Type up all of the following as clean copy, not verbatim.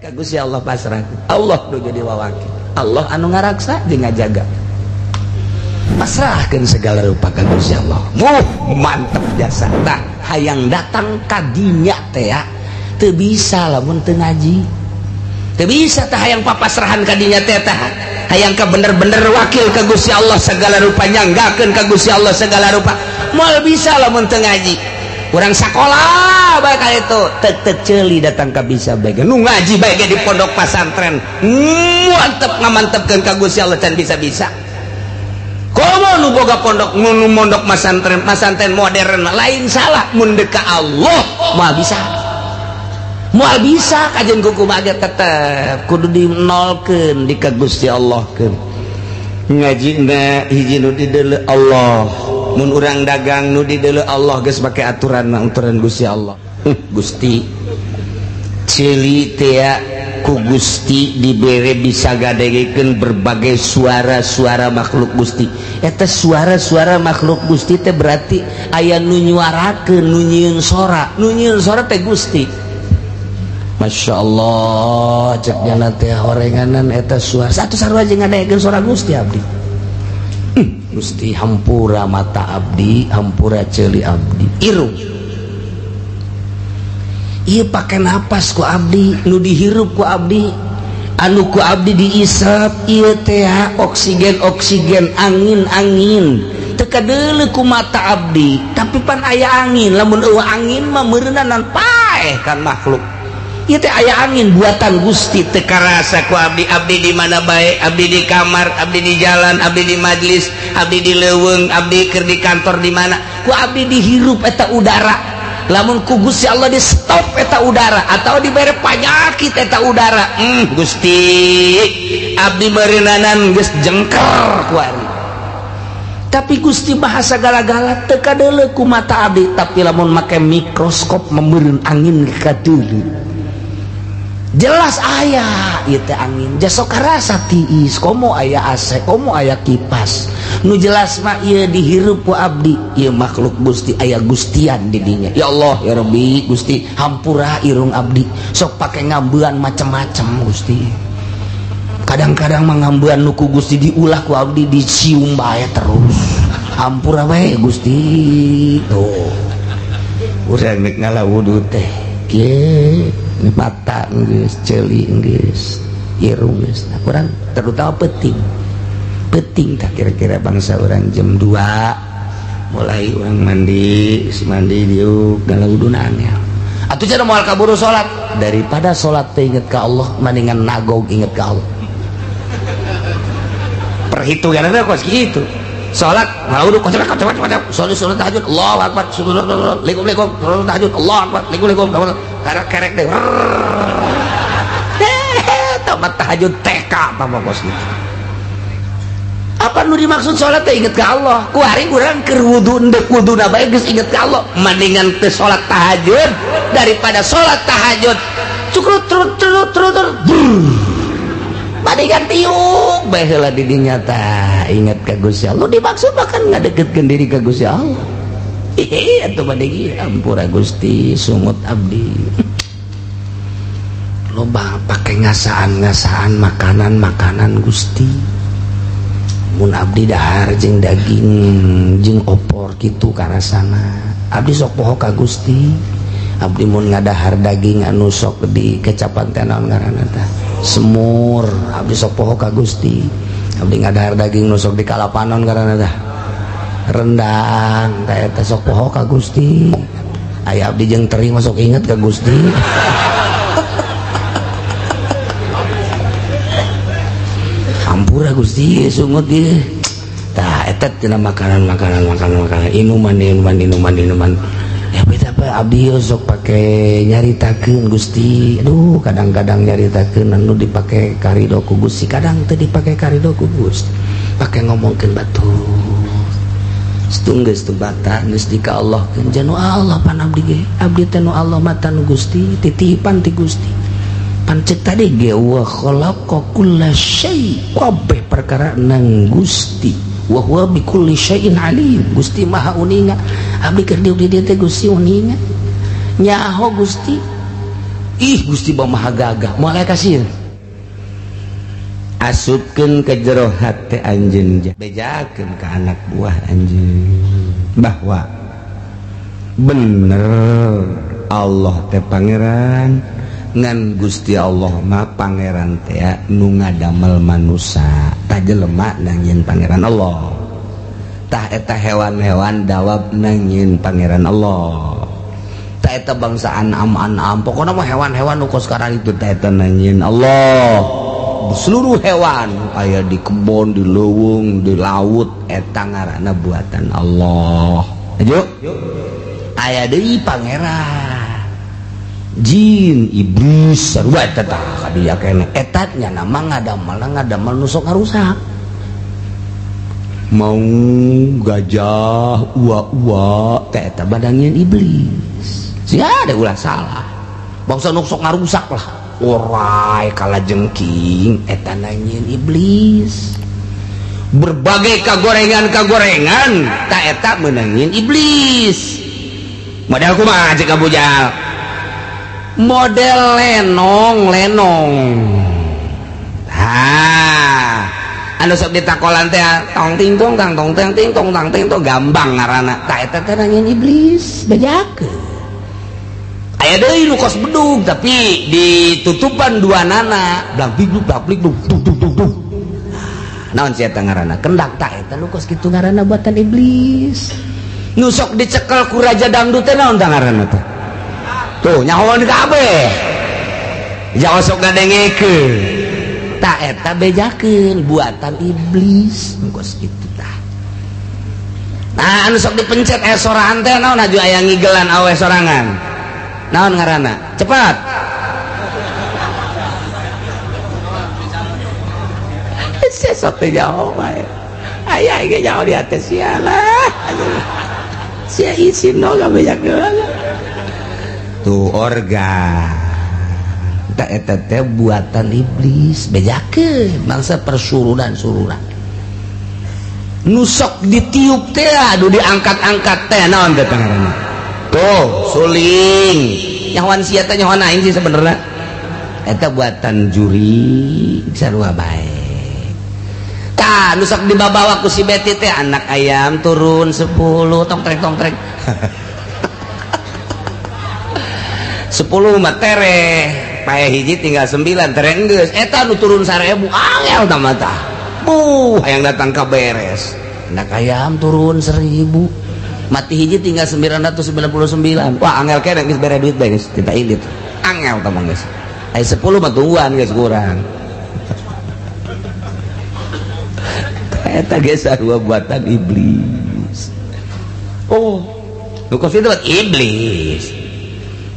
Ka Gusti Allah pasrah. Allah nu jadi wawakil. Allah anu ngaraksa jeung ngajaga. Pasrahkeun segala rupa ka Gusti Allah. Muh mantep jasa. Tah hayang datang ka dinya teh ya. Teu bisa lamun teu ngaji. Teu bisa tah hayang papasrahan ka dinya teh tah. Hayang ka bener-bener wakil ka Gusti Allah segala rupa, nyanggakeun ka Gusti Allah segala rupa. Moal bisa lamun teu ngaji. Urang sakola bae ka itu tek-tek ceuli datang ka bisa bae. Nu ngaji bae ge di pondok pasantren. Mantep ngamantepkeun ka Gusti Allah can bisa-bisa. Komo nu boga pondok nu mondok masantren, masantren modern lain salah mun deuk ka Allah moal bisa. Moal bisa kajeun kumaha ge tetep kudu dinolkeun di ka Gusti Allah keun. Ngajina hiji nu dideuleu Allah. Mun urang dagang nu dideuleu Allah geus make aturan mah aturan Gusti Allah. Gusti ceuli teh ku Gusti dibere bisa gadegekeun berbagai suara-suara makhluk Gusti. Eta suara-suara makhluk Gusti teh berarti aya nu nyuarakeun, nu nyieun sora, nu nyieun sora teh Gusti. Masya Allah, cek nyana teh horenganan eta suara. Satu sarua jeung ngadegekeun suara Gusti abdi. Gusti hampura mata abdi, hampura ceuli abdi. Irung. Ieu pake napas ku abdi, nu dihirup ku abdi, anu ku abdi diisap ieu teh oksigen-oksigen, angin-angin. Teu kadeuleu ku mata abdi, tapi pan aya angin, lamun eueuh angin mah meureunanan paeh kan makhluk. Ieu teh aya angin buatan Gusti teu karasa ku abdi, abdi di mana bae, abdi di kamar, abdi di jalan, abdi di majlis, abdi di leuweung, abdi keur di kantor di mana, ku abdi dihirup eta udara. Lamun ku Gusti Allah di stop eta udara atau dibere panyakit eta udara, Gusti abdi meureunnanan geus jengker kuari. Tapi Gusti maha sagala-gala teu kadeuleu ku mata abdi, tapi lamun make mikroskop meureun angin kadeuleu. Jelas aya ieu teh angin, jasok karasa tiis, komo aya AC, komo aya kipas. Nu jelas mah ieu dihirup ku abdi, ieu makhluk Gusti aya gustian di dinya. Ya Allah ya Rabbi Gusti hampura irung abdi, sok pake ngambean macem-macem Gusti. Kadang-kadang mah ngambean nu ku Gusti diulah ku abdi dicium bae terus. Hampura wae Gusti. Tuh. Urang nek ngala wudu teh kieu mata geus, ceuli geus, irung geus. Nah, kurang terutama peuting. Peuting tak kira-kira bangsa orang jam 2 mulai orang mandi, mandi diuk ngala wuduna angel. Atuh cenah moal kaburu salat, daripada salat teh inget ka Allah mendingan nagog inget ka Allah. Perhitunganna kos kitu. Salat ngala wudu kocok kocok kocok, salat salat tahajud Allahu akbar, likum likum, salat tahajud Allahu akbar, likum likum, karek kerek deh. Tamat tahajud TK apa kos gitu. Apa nu dimaksud salat teh inget ka Allah? Ku hari urang keur wudu endek wuduna bae geus inget ka Allah. Mendingan teu salat tahajud daripada salat tahajud cukrut trut trut trut trut. Mendingan tiuk bae heula di dinya tah inget ka Gusti Allah. Dimaksud mah kan ngadeukeutkeun diri ka Gusti Allah. Hehe atuh bade ampura Gusti sungut abdi. Loba pake ngasaan-ngasaan makanan-makanan Gusti. Mun abdi dahar jeung daging jeung opor kitu karasana. Abdi sok poho ka Gusti. Abdi mun ngadahar daging anu sok di kecapan teh naon ngaranna tah? Semur. Abdi sok poho ka Gusti. Abdi ngadahar daging nu sok di kalapanon ngaranna tah? Rendang. Tah eta sok poho ka Gusti. Aya abdi jeung teri mah sok inget ka Gusti. Ampura Gusti sungut ieu. Tah eta cenah makanan-makanan makanan-makanan inuman inuman inuman inuman. Ya beda apa abdi sok pake nyaritakeun Gusti. Aduh kadang-kadang nyaritakeun anu dipake karido ku Gusti, kadang teu dipake karido ku Gusti. Pake ngomongkeun batur. Setung geus teu bata geus di ka Allah keun janu Allah pan abdi ge. Abdi teh nu Allah mata nu Gusti, titipan ti Gusti. Pan ceuk tadi ge wa khalaqa kulla syai, kabeh perkara nang Gusti. Wa huwa bi kulli syai'in alim. Gusti Maha uninga. Abdi keur diuk di dieu teh Gusti uninga. Nyaho Gusti. Ih Gusti Maha gagah moal aya kasieun. Asupkeun ke jero hate anjeun, bejakeun ka anak buah anjeun bahwa bener Allah teh pangeran, ngan Gusti Allah mah pangeran teh nu ngadamel manusa, tah jelema nangieun pangeran Allah, tah eta hewan-hewan dawab nangieun pangeran Allah, tah eta bangsa anam-anam pokona mah hewan-hewan nu kos sekarang itu tah eta nangieun Allah. Seluruh hewan aya di kebon, di leuweung, di laut eta ngaranna buatan Allah. Ayo aya deui pangeran jin, iblis sarua eta tah kadieu keneh. Eta nya nama ngadamel nu sok ngarusak. Mau gajah ua-ua teh eta badangieun iblis. Sia ada ulah salah. Bangsa nu sok ngarusak lah. Orai kalajengking eta nangieun iblis. Berbagai kagorengan-kagorengan ta eta meunangieun iblis. Model kumaha cek Abu Jahal? Model lenong-lenong. Ha, anu sok ditakolan teh tong ting tong tang tong teng ting tong tang ting tong gambang ngaranna. Ta eta teh nangieun iblis, bejakeun. Aya deui nu kos bedug tapi ditutupan dua nana blang big blang big dung dung dung dung. Naon sia eta ngaranna? Kendak. Ta eta nu kos kitu ngaranna buatan iblis. Nu sok dicekel ku raja dangdut teh naon tah ngaranna teh? Tuh nyahoan kabeh. Jangan sok ngadengekeun. Ta eta bejakeun buatan iblis nu kos kitu tah. Nah anu sok dipencet aya sorangan teh naon aju aya ngigelan awe sorangan. Naon ngaranna? Cepat. Sesok teh jauh bae. Aya ge jauh di atas sia lah. Sia isin no gabejakeun. Tuh organ. Ta eta teh buatan iblis, bejakeun bangsa persurunan-surunan. Nu sok ditiup teh aduh diangkat-angkat teh naon teh ngaranna? Tuh suling nyahoan sia teh nyahoan aing sih sebenarnya eta buatan juri sarua bae. Tah nu sok dibabawa ku si Beti teh anak ayam turun 10 tong trek tong trek. 10 mah tereh pae hiji tinggal 9 tereh geus eta nu turun 1000 angel tah mah tah. Buh hayang datang ka beres anak ayam turun 1000 mati hiji tinggal 999. Wah angel kene geus bere duit bae geus kita indit. Angel tah mah geus. Aya 10 mah tungguan geus kurang. Eta geus sarua buatan iblis. Oh, nu kos itu buat iblis.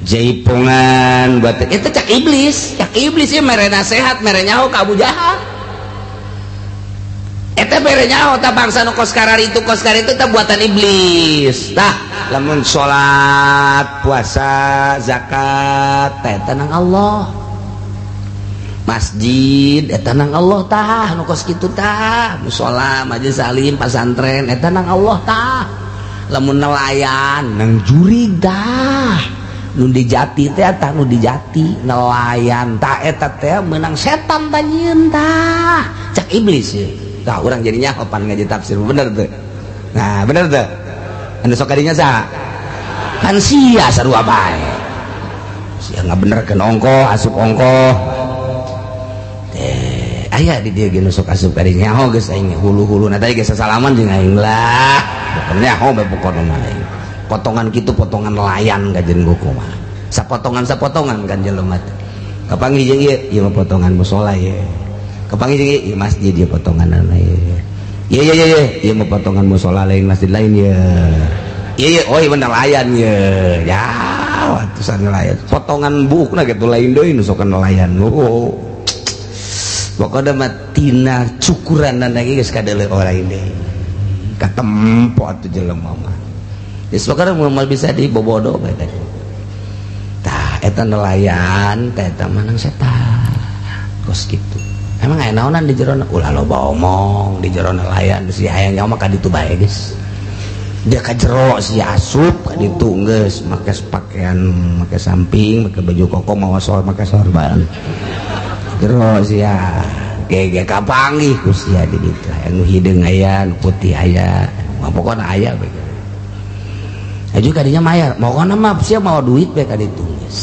Jaipongan buatan itu cak iblis. Cak iblis ieu mere nasehat, mere nyaho ka Abu Jahal. Eta bere nyaho tah bangsa nu kos kararitu tah buatan iblis. Tah lamun salat, puasa, zakat teh eta nang Allah. Masjid eta nang Allah tah nu kos kitu tah, musala, majelis salim, pasantren eta nang Allah tah. Lamun nelayan nang jurig tah. Nu dijati teh tah nu dijati nelayan tah eta teh meunang setan tah nyieun tah. Cak iblis ye. Tah urang jadi nyaho pan ngaji tafsir bener teu. Nah, bener teu? Anu sok kadinya saha? Kan sia sarua bae. Sia ngabenerkeun ongkoh, asup ongkoh. Teh, aya di dieu ge nu sok asup kadinya nyaho geus aing hulu-hulu na tadi geus sasalaman jeung aing lah. Pokona nyaho bae pokona mah aing. Potongan kitu potongan nelayan kajen buku mah. Sapotongan-sapotongan kan jelema teh. Kapanggih jeung ieu, ieu mah potongan musala ye. Kapanggih jeung ieu masjid ieu potonganana ye. Ieu ieu ieu ieu mah potongan musala lain masjid lain ye. Ieu ieu oh ieu nelayan ye. Ya atusan nelayan. Potongan buukna kitu lain deui nu sok nelayan. Oh. Pokona mah tina cukuranana ge geus kadeuleu lain deui. Katempo atuh jelema mah. Geus pokona moal bisa dibobodo bae teh. Tah eta nelayan teh eta mah nang setan. Kos kitu. Emang aya naonan di jero ulah loba omong di jero nelayan si hayang nyawa mah ka ditu bae geus. Dia ka jero si asup ka ditu geus make pakaian, make samping, make baju koko, mawa sor, make sorban. Jero sia ge kapanggih ku sia di ditu. Anu hideung aya, anu putih aya, pokona aya bae. Aju kadinya mayar, pokona mah sia mawa duit bae ka ditu geus.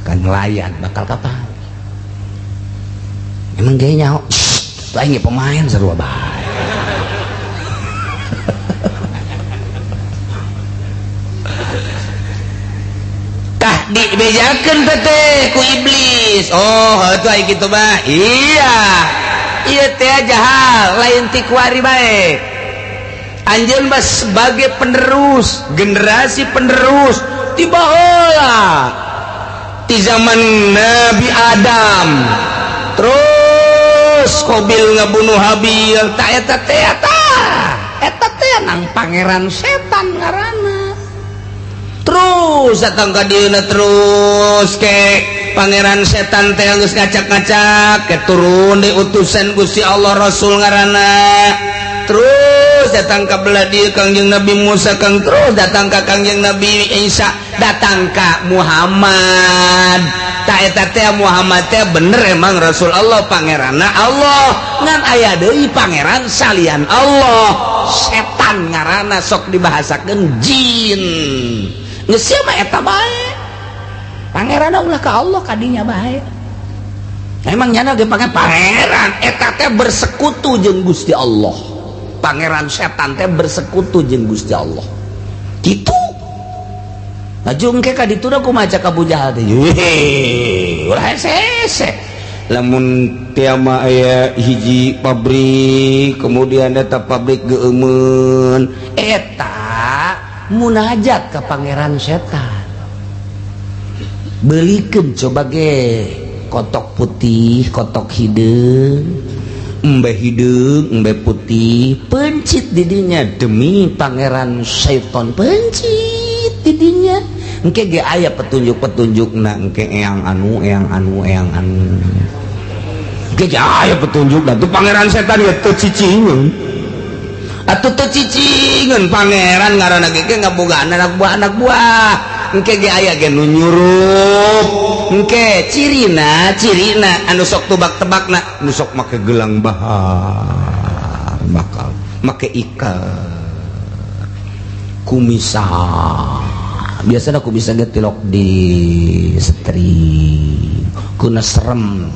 Kan nelayan bakal kapan? Emang ge nyaho. Aing ge pemain sarua bae. Tah dibejakeun teh ku iblis. Oh, heuh aya kitu mah. Iya. Ieu teh jahal, lain ti kuari bae. Anjeun mah sebagai penerus, generasi penerus ti baheula. Ti zaman Nabi Adam. Terus Qabil ngabunuh Habil, tah eta teh tah. Eta teh nang pangeran setan ngaranna. Terus datang ka dieuna terus ke pangeran setan teh geus ngacak-ngacak ke turun di utusan Gusti Allah Rasul ngaranna. Terus datang ka belah dieu Kangjeng Nabi Musa, kang terus datang ka Kangjeng Nabi Isa, datang ka Muhammad. Ta eta teh Muhammad teh bener emang Rasul Allah, pangeranna Allah, ngan aya deui pangeran salian Allah, setan ngaranna sok dibahasakeun jin. Geus sia mah eta bae. Pangeranna ulah ka Allah kadinya bae. Emang nyana ge pangeran eta teh bersekutu jeung Gusti Allah. Pangeran setan teh bersekutu jeung Gusti Allah. Kitu. Laju engke ka ditu da kumaha cak Abu Jahal teh. Ulah hese-hese. Lamun teh mah aya hiji pabrik, kemudian eta pabrik geueumeun, eta munajat ka pangeran setan. Belikeun coba ge kotok putih, kotok hideung, embe hideung, embe putih, pencit didinya demi pangeran setan, pencit didinya. Engke ge aya petunjuk-petunjukna, engke eyang anu, eyang anu, eyang anu. Engke ge aya petunjukna tuh pangeran setan ya teu cicingeun. Atuh teu cicingeun pangeran ngaranna ge ge ngabogaan anak buah anak buah. Engke ge aya ge nu nyurup. Engke cirina, cirina anu sok tebak-tebakna, nu sok make gelang bahar bakal make ikat kumisan. Biasanya aku bisa getilok di setri kuna serem,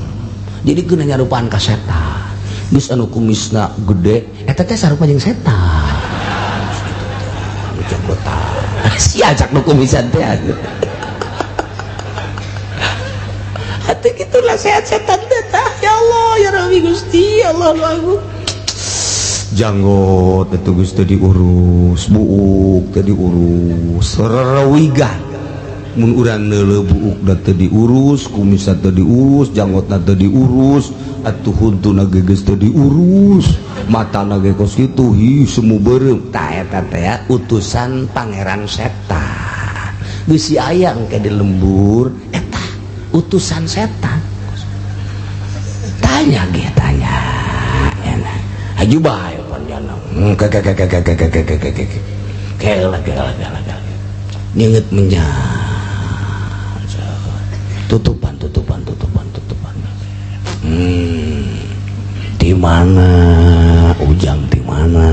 jadi kuna nyarupaan ka setan. Geus anu kumisna gede eta teh sarupa jeung setan. Jenggotan si ajak nu kumisan teh atuh kitu lah sehat setan teh. Ya Allah ya Rabbi Gusti Allah aku janggot itu geus teu diurus, buuk teu diurus, rerewigan. Mun urang neuleuh buuk da teu diurus, kumisna teu diurus, janggotna teu diurus, atuh huntuna ge geus teu diurus, matana ge kos kitu, hi semu beureum. Tah eta teh utusan pangeran setan. Geus si aya engke di lembur eta utusan setan. Tanya ge tanya. Aju bae panjana. Kela kela kela kela. Nyeungeut menyan. Tutupan tutupan tutupan tutupan. Di mana Ujang, di mana?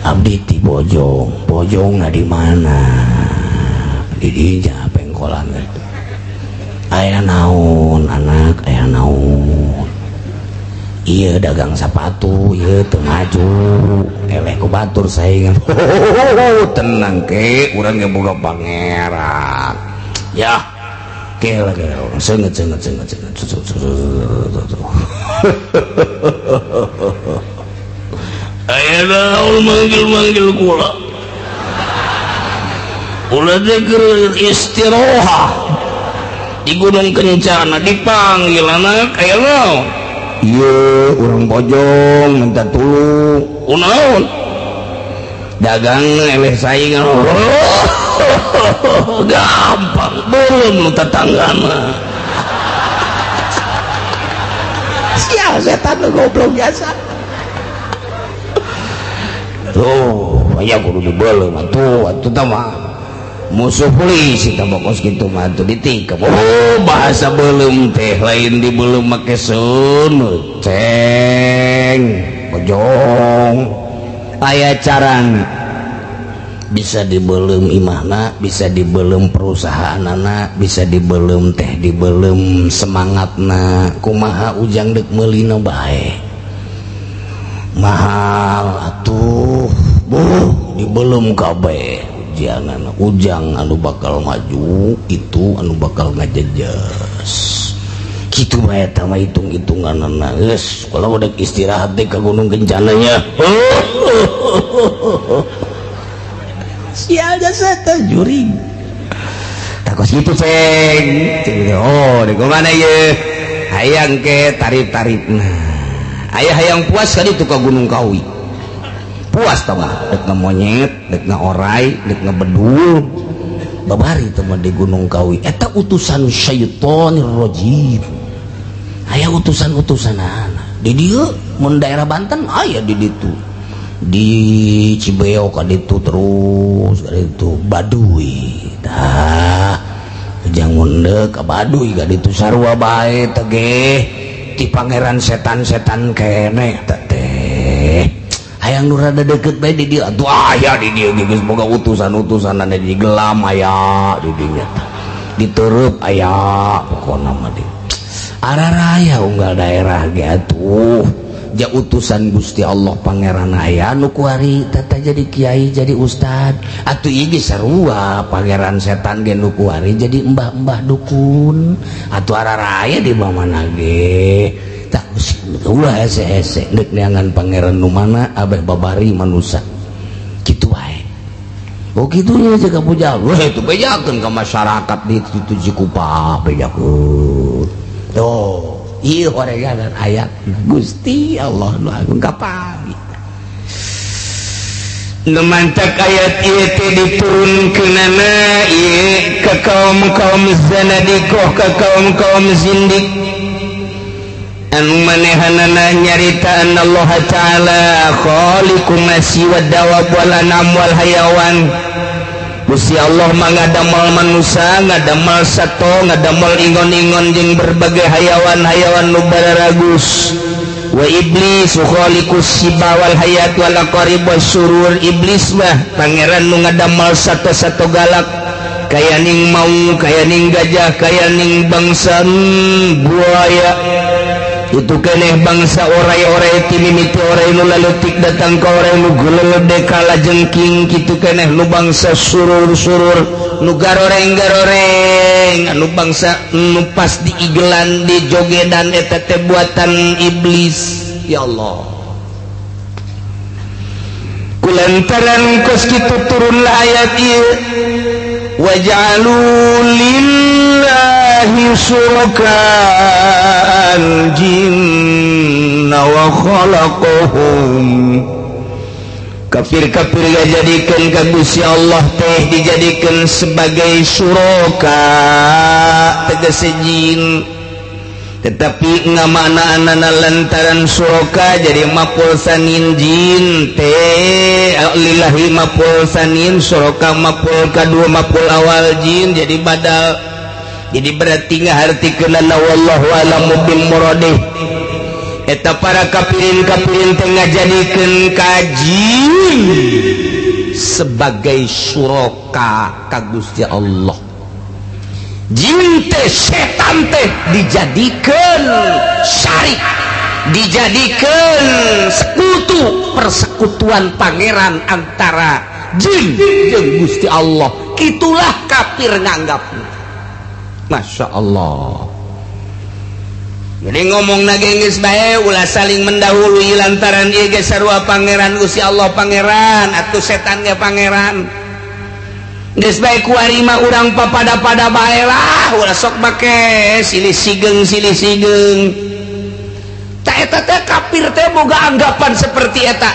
Abdi ti Bojong, Bojongna di mana? Di dinya pengkolan gitu. Aya naon anak, aya naon. Iya dagang sepatu, iya teu maju, eleh ku batur saingan. Tenang ke, urang ge boga pangeran. Ya, ke lagi, seungeut seungeut seungeut seungeut. Aya naon manggil-manggil kula. Kula teh keur istirohah di Gunung Kencana dipanggil anak aya naon? Iya, orang Bojong minta tulung. Kunaon? Dagang eleh saingan. Gampang, belum lu tetanggana. Sial setan lu goblok biasa. Tuh, aya kudu dibeuleum atuh, atuh tah mah. Musuh polisi tah kos kitu mah atuh ditikep. Oh, bahasa beuleum teh lain dibeuleum make seuneu, ceng, bojong. Aya carana. Bisa dibelum imahna, bisa dibelum perusahaanana, bisa dibelum teh dibelum semangatna. Kumaha ujang dek meulina bae. Mahal atuh, buh dibelum kabeh ujangan. Ujang anu bakal maju itu anu bakal ngajejes. Kitu bae eta mah hitung-hitunganana. Geus, kalau udah istirahat deh ke Gunung Kencananya. Sial jasa juring takos gitu ceng. Oh di mana ye hayang ke tarif-tarif. Nah ayah hayang puas kali itu ke Gunung Kawi puas tau gak dek ngemonyet dek ngeorai dek ngebedul babari teman di Gunung Kawi eta utusan syaitonir rajim aya utusan-utusan anak di dieu mun daerah Banten aya di ditu di Cibeo ka ditu terus ka ditu Baduy tah ujang munde ka Baduy ka ditu sarua bae teh ge ti pangeran setan-setan keneh teh hayang nu rada deukeut bae di dieu atuh aya di dieu geus boga utusan-utusanna di gelam aya di dinya ditereup aya pokona mah di araraya unggal daerah ge atuh ja utusan Gusti Allah pangeran aya nu kuari tata jadi kiai jadi ustad atuh ieu ge sarua pangeran setan ge nu kuari jadi embah-embah dukun atuh araraya di mana ge tah ulah hese-hese deuk neangan pangeran nu mana abeh babari manusa kitu wae. Oh kitu nya ka pujal weh itu bejakeun ka masyarakat di situ Cikupa bejakeun. Oh iya horegan ayat Gusti Allah nu agung kapan nu mantak ayat ieu teh diturunkeunana ieu ka kaum-kaum zanadiqah ka kaum-kaum zindik anu manehanana nyarita Allah Ta'ala khaliqu nasi wad dawab wal anam wal hayawan. Gusti Allah mah ngadamel manusia, ngadamel sato, ngadamel ingon-ingon jeung berbagai hayawan-hayawan nu bararagus. Wa iblis khaliqus siba wal hayat wal aqarib wasyurur. Iblis mah pangeran nu ngadamel sato-sato galak, kaya ning maung, kaya ning gajah, kaya ning bangsa buaya. Itu keneh bangsa orai-orai ti mimiti orai nu laleutik datang ka orai nu gulelede kalajengking kitu keneh nu bangsa surur-surur nu garoreng-garoreng anu bangsa nu pas diigelan dijogedan eta teh buatan iblis. Ya Allah, kulantaran kos kitu turunlah ayat ieu waj'alu lillahi syuraka al-jinna wa khalaqahum. Kafir-kafir dijadikan ka Gusti Allah teh dijadikan sebagai syuraka tegese jin, tetapi ngamaknaanana lantaran syuraka jadi mapul sanin jin teh lillahi mapul sanin syuraka mapul kadua mapul awal jin jadi badal. Jadi berarti ngahartikeunana wallahu alamu bil muradih. Eta para kafirin-kafirin teh ngajadikeun ka jin sebagai syuraka ka Gusti Allah. Jin teh setan teh dijadikeun syarik, dijadikeun sekutu, persekutuan pangeran antara jin jeung Gusti Allah. Kitulah kafir nganggapna. Masya Allah. Jadi ngomong nage geus bae ulah saling mendahului lantaran ieu ge sarua pangeran Gusti Allah pangeran atuh setan ge pangeran. Geus bae kuari mah urang papada-pada bae lah ulah sok make silih sigeng silih sigeng. Ta eta teh kafir teh boga anggapan seperti eta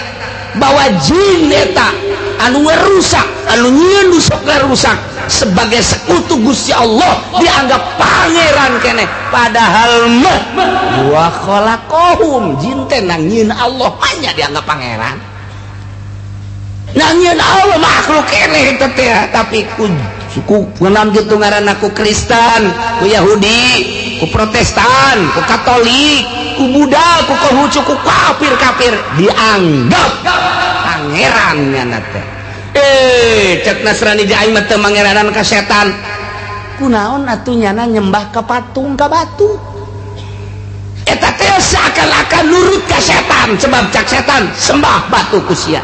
bahwa jin eta anu ngerusak, anu nyieun nu sok ngarusak sebagai sekutu Gusti Allah dianggap pangeran keneh, padahal mah wa khalaqahum jin teh nang nyieun Allah hanya dianggap pangeran. Nangieun Allah makhluk keneh eta teh tapi ku suku ngeunam kitu ngaranna ku Kristen, ku Yahudi, ku Protestan, ku Katolik, ku Buddha, ku Konghucu, ku kafir-kafir dianggap pangeran nyana teh. Cek Nasrani di aing mah teu mangeranan ka setan. Kunaon atuh nyana nyembah ka patung ka batu. Eta teh seakan-akan nurut ka setan sebab cak setan sembah batu ku sia.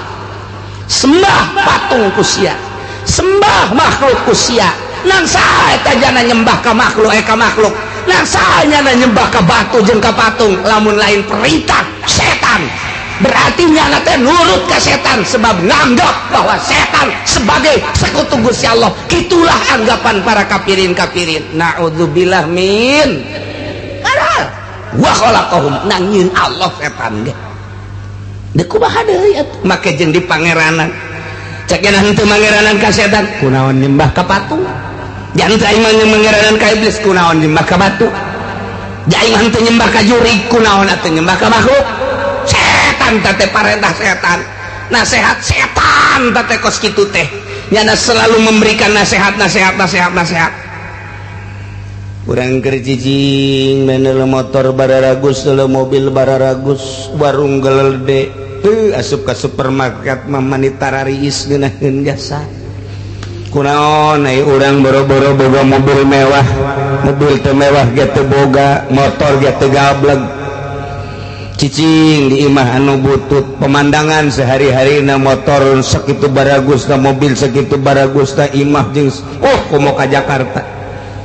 Sembah patung ku sia. Sembah makhluk ku sia. Nang saha eta jana nyembah ka makhluk ka makhluk. Nang saha nyana nyembah ka batu jeung ka patung lamun lain perintah setan. Berarti nyana teh nurut ka setan sebab nganggap bahwa setan sebagai sekutu Gusti Allah. Itulah anggapan para kafirin-kafirin. Na'udzubillah min. Padahal wa khalaqahum nangieun Allah setan ge. Deuk kumaha deui atuh make jeung di pangeranan. Cek nya henteu mangeranan ka setan, kunaon nyembah ka patung? Jangan aing mah mangeranan ka iblis, kunaon nyembah ka batu? Aing mah henteu nyembah ka jurig, kunaon atuh nyembah ka makhluk? Setan teh parentah setan, nasihat setan teh kos kitu teh. Nyana selalu memberikan nasihat, nasihat, nasihat, nasihat. Urang keur cicing menel motor bararagus, mobil bararagus, warung gelede, teu asup ka supermarket mah manita rariis ngeunaheun jasa. Kunaon ai urang boro-boro boga mobil mewah, mobil teu mewah ge teu boga, motor ge teu gableg. Cicing di imah anu butut pemandangan sehari-hari na motor sakitu baragus na mobil sakitu baragus na imah jeung oh komo ka Jakarta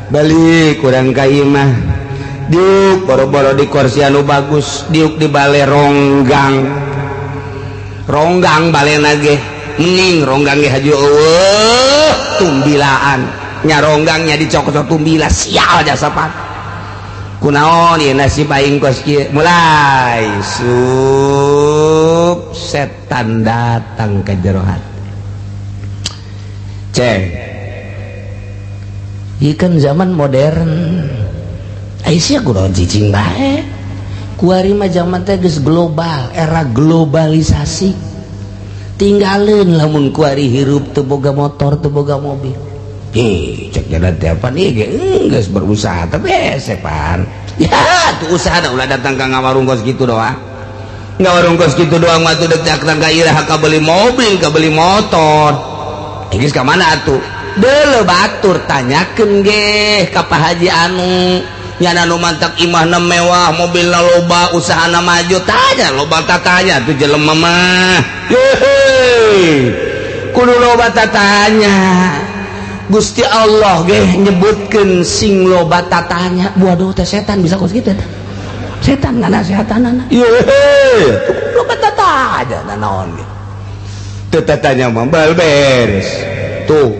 balik kurang ka imah diuk boro-boro di kursi anu bagus diuk di bale ronggang ronggang balena ge mending ronggang ge haju eueuh tumbilaan nya ronggangnya dicokot tumbila sial jasa pan. Kunaon ieu nasib aing kos kieu mulai sup setan datang ke jero hati. Ceng. Ieu kan zaman modern. Ai sia kunaon cicing bae. Kuari mah zaman teh geus global, era globalisasi. Tinggalin lamun kuari hirup teu boga motor, teu boga mobil. Hei, cek jalan tiap nih, geus berusaha tapi sepan. Ya, tuh usaha dah ulah datang ka ngawarung kos kitu doang. Ngawarung kos kitu doang mah tuh dek datang ka iraha ka beli mobil, ka beli motor. Geus ka mana atuh? Deuleu batur tanyakeun ge ka Pak Haji anu nyana nu mantak imahna mewah, mobilna loba, usahana maju, tanya loba tatanya tuh jelema mah. Heuh. Kudu loba tatanya. Gusti Allah ge nyebutkeun sing loba tatanya. Waduh teh setan bisa kos kitu eta. Setan nganasehatanana. Yehe, loba tatanya naon ge. Teu tatanya mah bal beres. Tuh,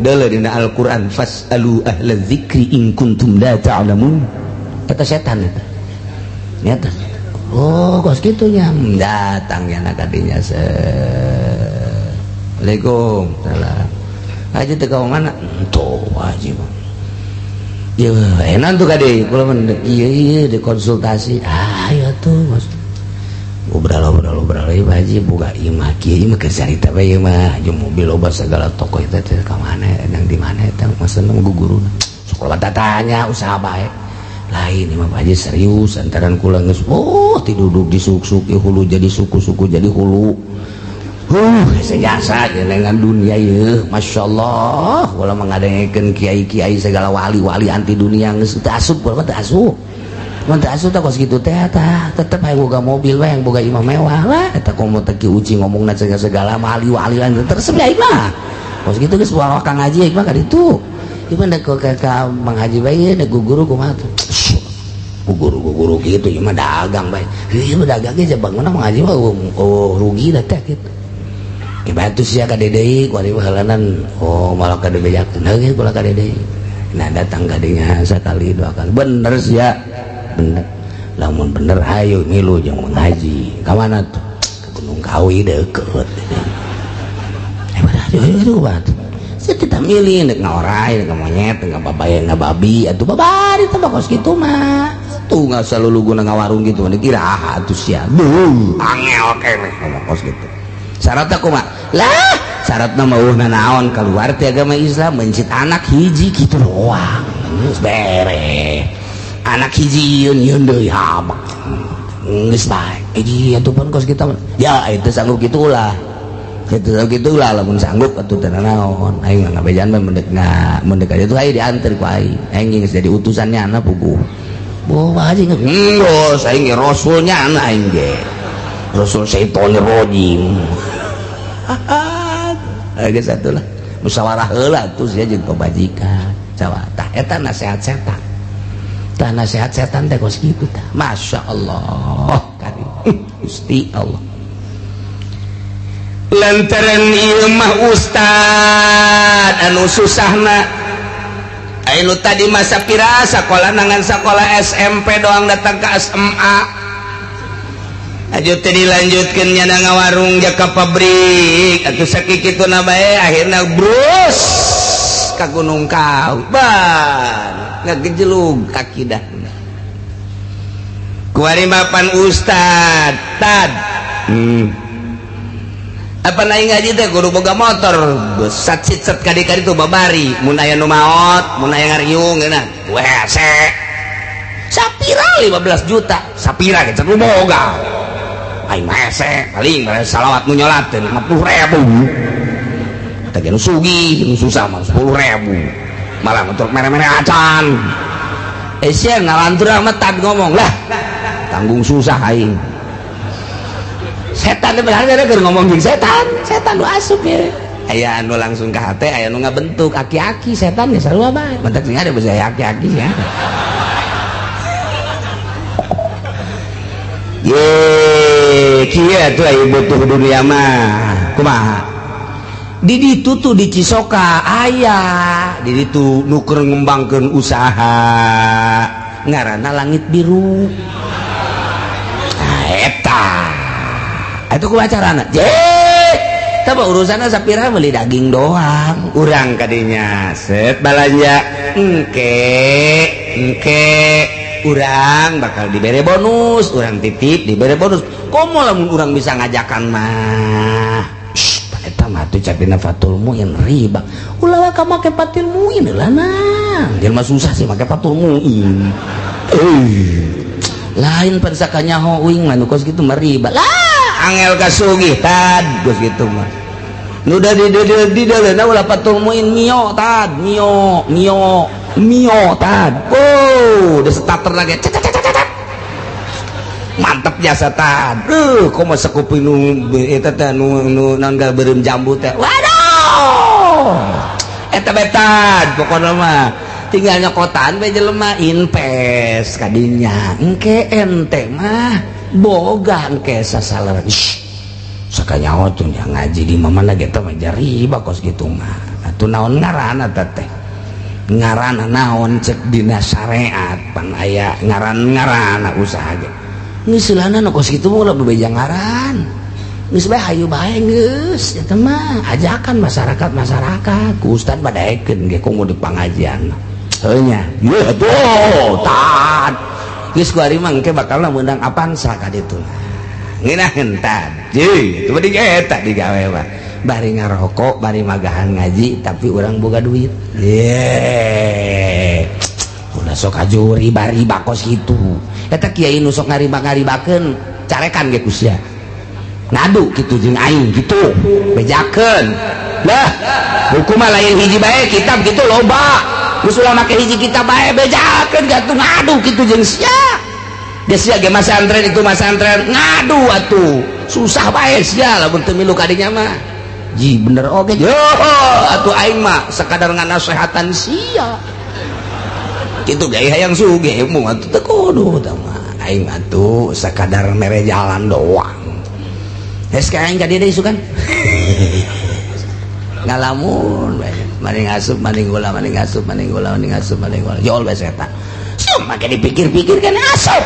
deuleu dina Al-Qur'an fasalu ahla dzikri in kuntum la ta'lamun. Eta setan eta. Nyata. Oh, kos kitu nya datang nya ka dinya. Assalamualaikum. Salam. Haji teh ka mana? Tuh haji mah. Ya enak tuh kade, kula mah ieu ieu dikonsultasi. Ah ya tuh Mas. Ngobrol-ngobrol ieu haji boga imah kieu ieu mah keur carita bae ieu mah. Jeung mobil loba segala toko eta teh ka mana edang di mana eta maksudna guguruna. Sok loba tatanya usaha bae. Lain imah haji serius antaran kula geus oh tiduduk disuk-suk hulu jadi suku-suku jadi hulu. Sejasa dengan dunia ya, masya Allah. Walau mengadengekeun kiai-kiai segala wali-wali anti dunia geus teu asup, kula mah teu asup. Mun teu asup tah kos kitu teh tah, tetep hayang boga mobil we, hayang boga imah mewah lah. Eta komo teh ki uci ngomongna segala wali-wali lain teresep ya mah. Kos kitu geus bawa Kang Haji mah ka ditu. Ieu mah ka Mang Haji bae dek guru kumaha tuh. Guru-guru kitu ieu mah dagang bae. Ieu mah dagang ge bangunna Mang Haji mah oh rugi da teh kitu. Bantu sia ka deui kuari halanan oh malah ka dibejakeun heuh kula ka deui. Nah datang ka dinya sakali dua kali bener sia bener lamun bener hayu milu jeung Mang Haji ka mana tuh ke Gunung Kawi deukeut. Ayo batu sia kita milih nek ngaorai nek monyet nek babae ngababi atuh babari teh kos kitu mah tuh nggak selalu guna ngawarung gitu dikira atuh sia beuh angel keneh ngomong kos kitu. Syaratna kumaha? Lah, syaratna mah eueuh naon keluar ti agama Islam mencit anak hiji kitu doang. Geus bere. Anak hiji yeun yeun deui habak. Geus bae. Hiji atuh pun kos kita. Ya itu sanggup kitu ulah. Kitu kitu ulah lamun sanggup atuh teu naon. Aing mah ngabejaan mah mendek mendek aja tuh aing dianter ku aing. Aing geus jadi utusannya anak puguh. Boh aja geus aing ge rasulnya anak aing ge. Rasul syaitonir rajim. Geus atuh lah. Musyawarah heula atuh sia jeung pamajikan. Sawa tah eta nasihat setan. Tah nasihat setan teh kos kitu tah. Masya Allah karim. Gusti Allah. Lantaran ieu mah ustad anu susahna. Anu tadi masa pira sakola nangan sakola SMP doang datang ke SMA. Aju teh dilanjutkeun nya ngawarung ja ka pabrik atuh sakituna bae akhirna brus ka Gunung Kawi ban ngagejelug akidahna. Kuari mapan ustad tad. Apa naik ngaji teh kudu boga motor sat sit set kadi-kadi tuh babari mun aya nu maot mun aya ngariung geuna wese sapira 15 juta sapira ge nu boga aing mah hese paling salawat nu nyolateun 50.000 teh nu sugih nu susah mah 10.000 malah untuk mere-mere acan sia ngalantur amat tad ngomong lah tanggung susah aing. Setan berharga keur ngomong jeung setan, setan nu asup ya. Aya anu langsung ka hate, aya nu ngabentuk aki-aki setan ge sarua bae. Mentak sing ada basa aki-aki ya. Ye, kieu atuh aya butuh dunia mah. Kumaha? Di ditu tuh di Cisoka aya, di ditu nu keur ngembangkeun usaha ngaranna Langit Biru. Nah, eta itu ku acarana je tah urusanna sapira beli daging doang urang kadinya set balanja engke engke urang bakal dibere bonus urang titip dibere bonus komo lamun urang bisa ngajakan mah eta mah tuh capina fatul muin riba ulah ka make fatul muin lah nah jelema susah sih make fatul muin lain pan sakanyaho uing mah nu kos kitu mah riba lah angel kasugih tad geus kitu mah nu da di di ulah patung muin mio tad mio mio mio tad oh udah starter lagi mantep jasa tad komo sakuping nu eta teh nu naon beureum jambu teh waduh eta bae tad pokona mah tinggal nyokotan bae jelema invest kadinya engke ente mah boga engke sasalaran sakanyaho tuh yang ngaji di mana ge teh mah riba kos kitu mah atuh naon ngaranna teh ngaranna naon cek dina syariat pan aya ngaran-ngaranna usaha ge geus seulahna nu kos kitu mah ulah bebeja ngaran geus bae hayu bae geus eta mah ajakan masyarakat-masyarakat ku ustad badaekeun ge komo di pangajian heuh nya yeuh atuh tad geus ku ari mah engke bakalna meunang Avanza ka ditu ngeunaheun tad jeung itu mah eta digawe mah bari ngarokok bari magahan ngaji tapi urang boga duit ye ulah sok aju riba-riba kos kitu eta kiai nu sok ngariba-ngaribakeun carekan ge ku sia ngadu kitu jeung aing kitu bejakeun lah buku mah lain hiji bae kitab kitu loba geus ulah make hiji kitab bae bejakeun gatuh ngadu kitu jeung sia geus sia ge masantren itu masantren ngadu atuh susah bae sia lamun teu milu kadinya mah ji bener oge yo atuh aing mah sakadar nganasehatan sia kitu ge hayang sugih mung atuh teu kudu tah mah aing atuh sakadar mere jalan doang geus ka aing ka dieu deui isukan ngalamun bae maning asup maning gula maning asup maning gula maning asup maning gula jol bae setan make dipikir-pikir kan asup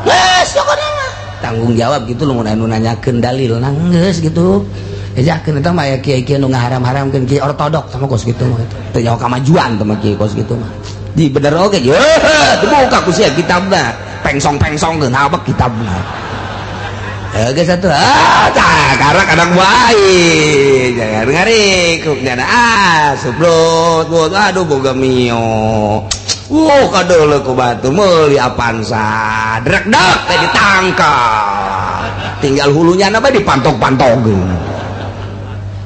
geus pokona mah tanggung jawab gitu lamun anu nanyakeun dalil geus gitu ejakeun eta mah aya kiai-kiai nu ngaharam-haramkeun kiai ortodok sama kos kitu mah teu nyaho kamajuan teh mah kiai kos kitu mah di bener oge yeuh dibuka ku sia kitabna pengsong-pengsongkeun habek kitabna. Geus atuh. Ah, tah karak anak bae. Jangan ngarikuk nyana ah sublot. Aduh boga Mio. Wuh kadeuleu ku batu meuli Avanza. Drek-dek teh ditangkap. Tinggal hulunya na bae dipantok-pantogeun.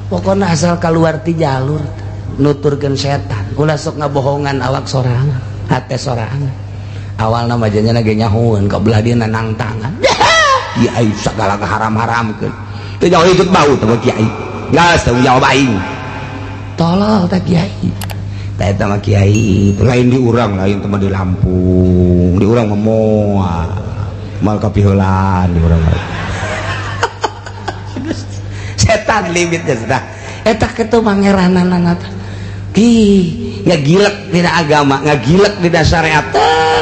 Pokona asal keluar ti jalur nuturkeun setan. Ulah sok ngabohongan awak sorangan, hate sorangan. Awalna mah janya ge nyahueun ka belah dieu nang tangan. Kiai segala keharam-haramkeun. Teu jauh ikut bau teh kiai. Geus tanggung jawab aing. Tolol teh kiai. Tah eta mah kiai, lain di urang, lain teh mah di Lampung. Di urang mah moal. Moal kapiheulaan di urang mah. Setan limitnya sudah. Eta kitu mangerananana teh. Ki ngagilek dina agama, ngagilek dina syariat.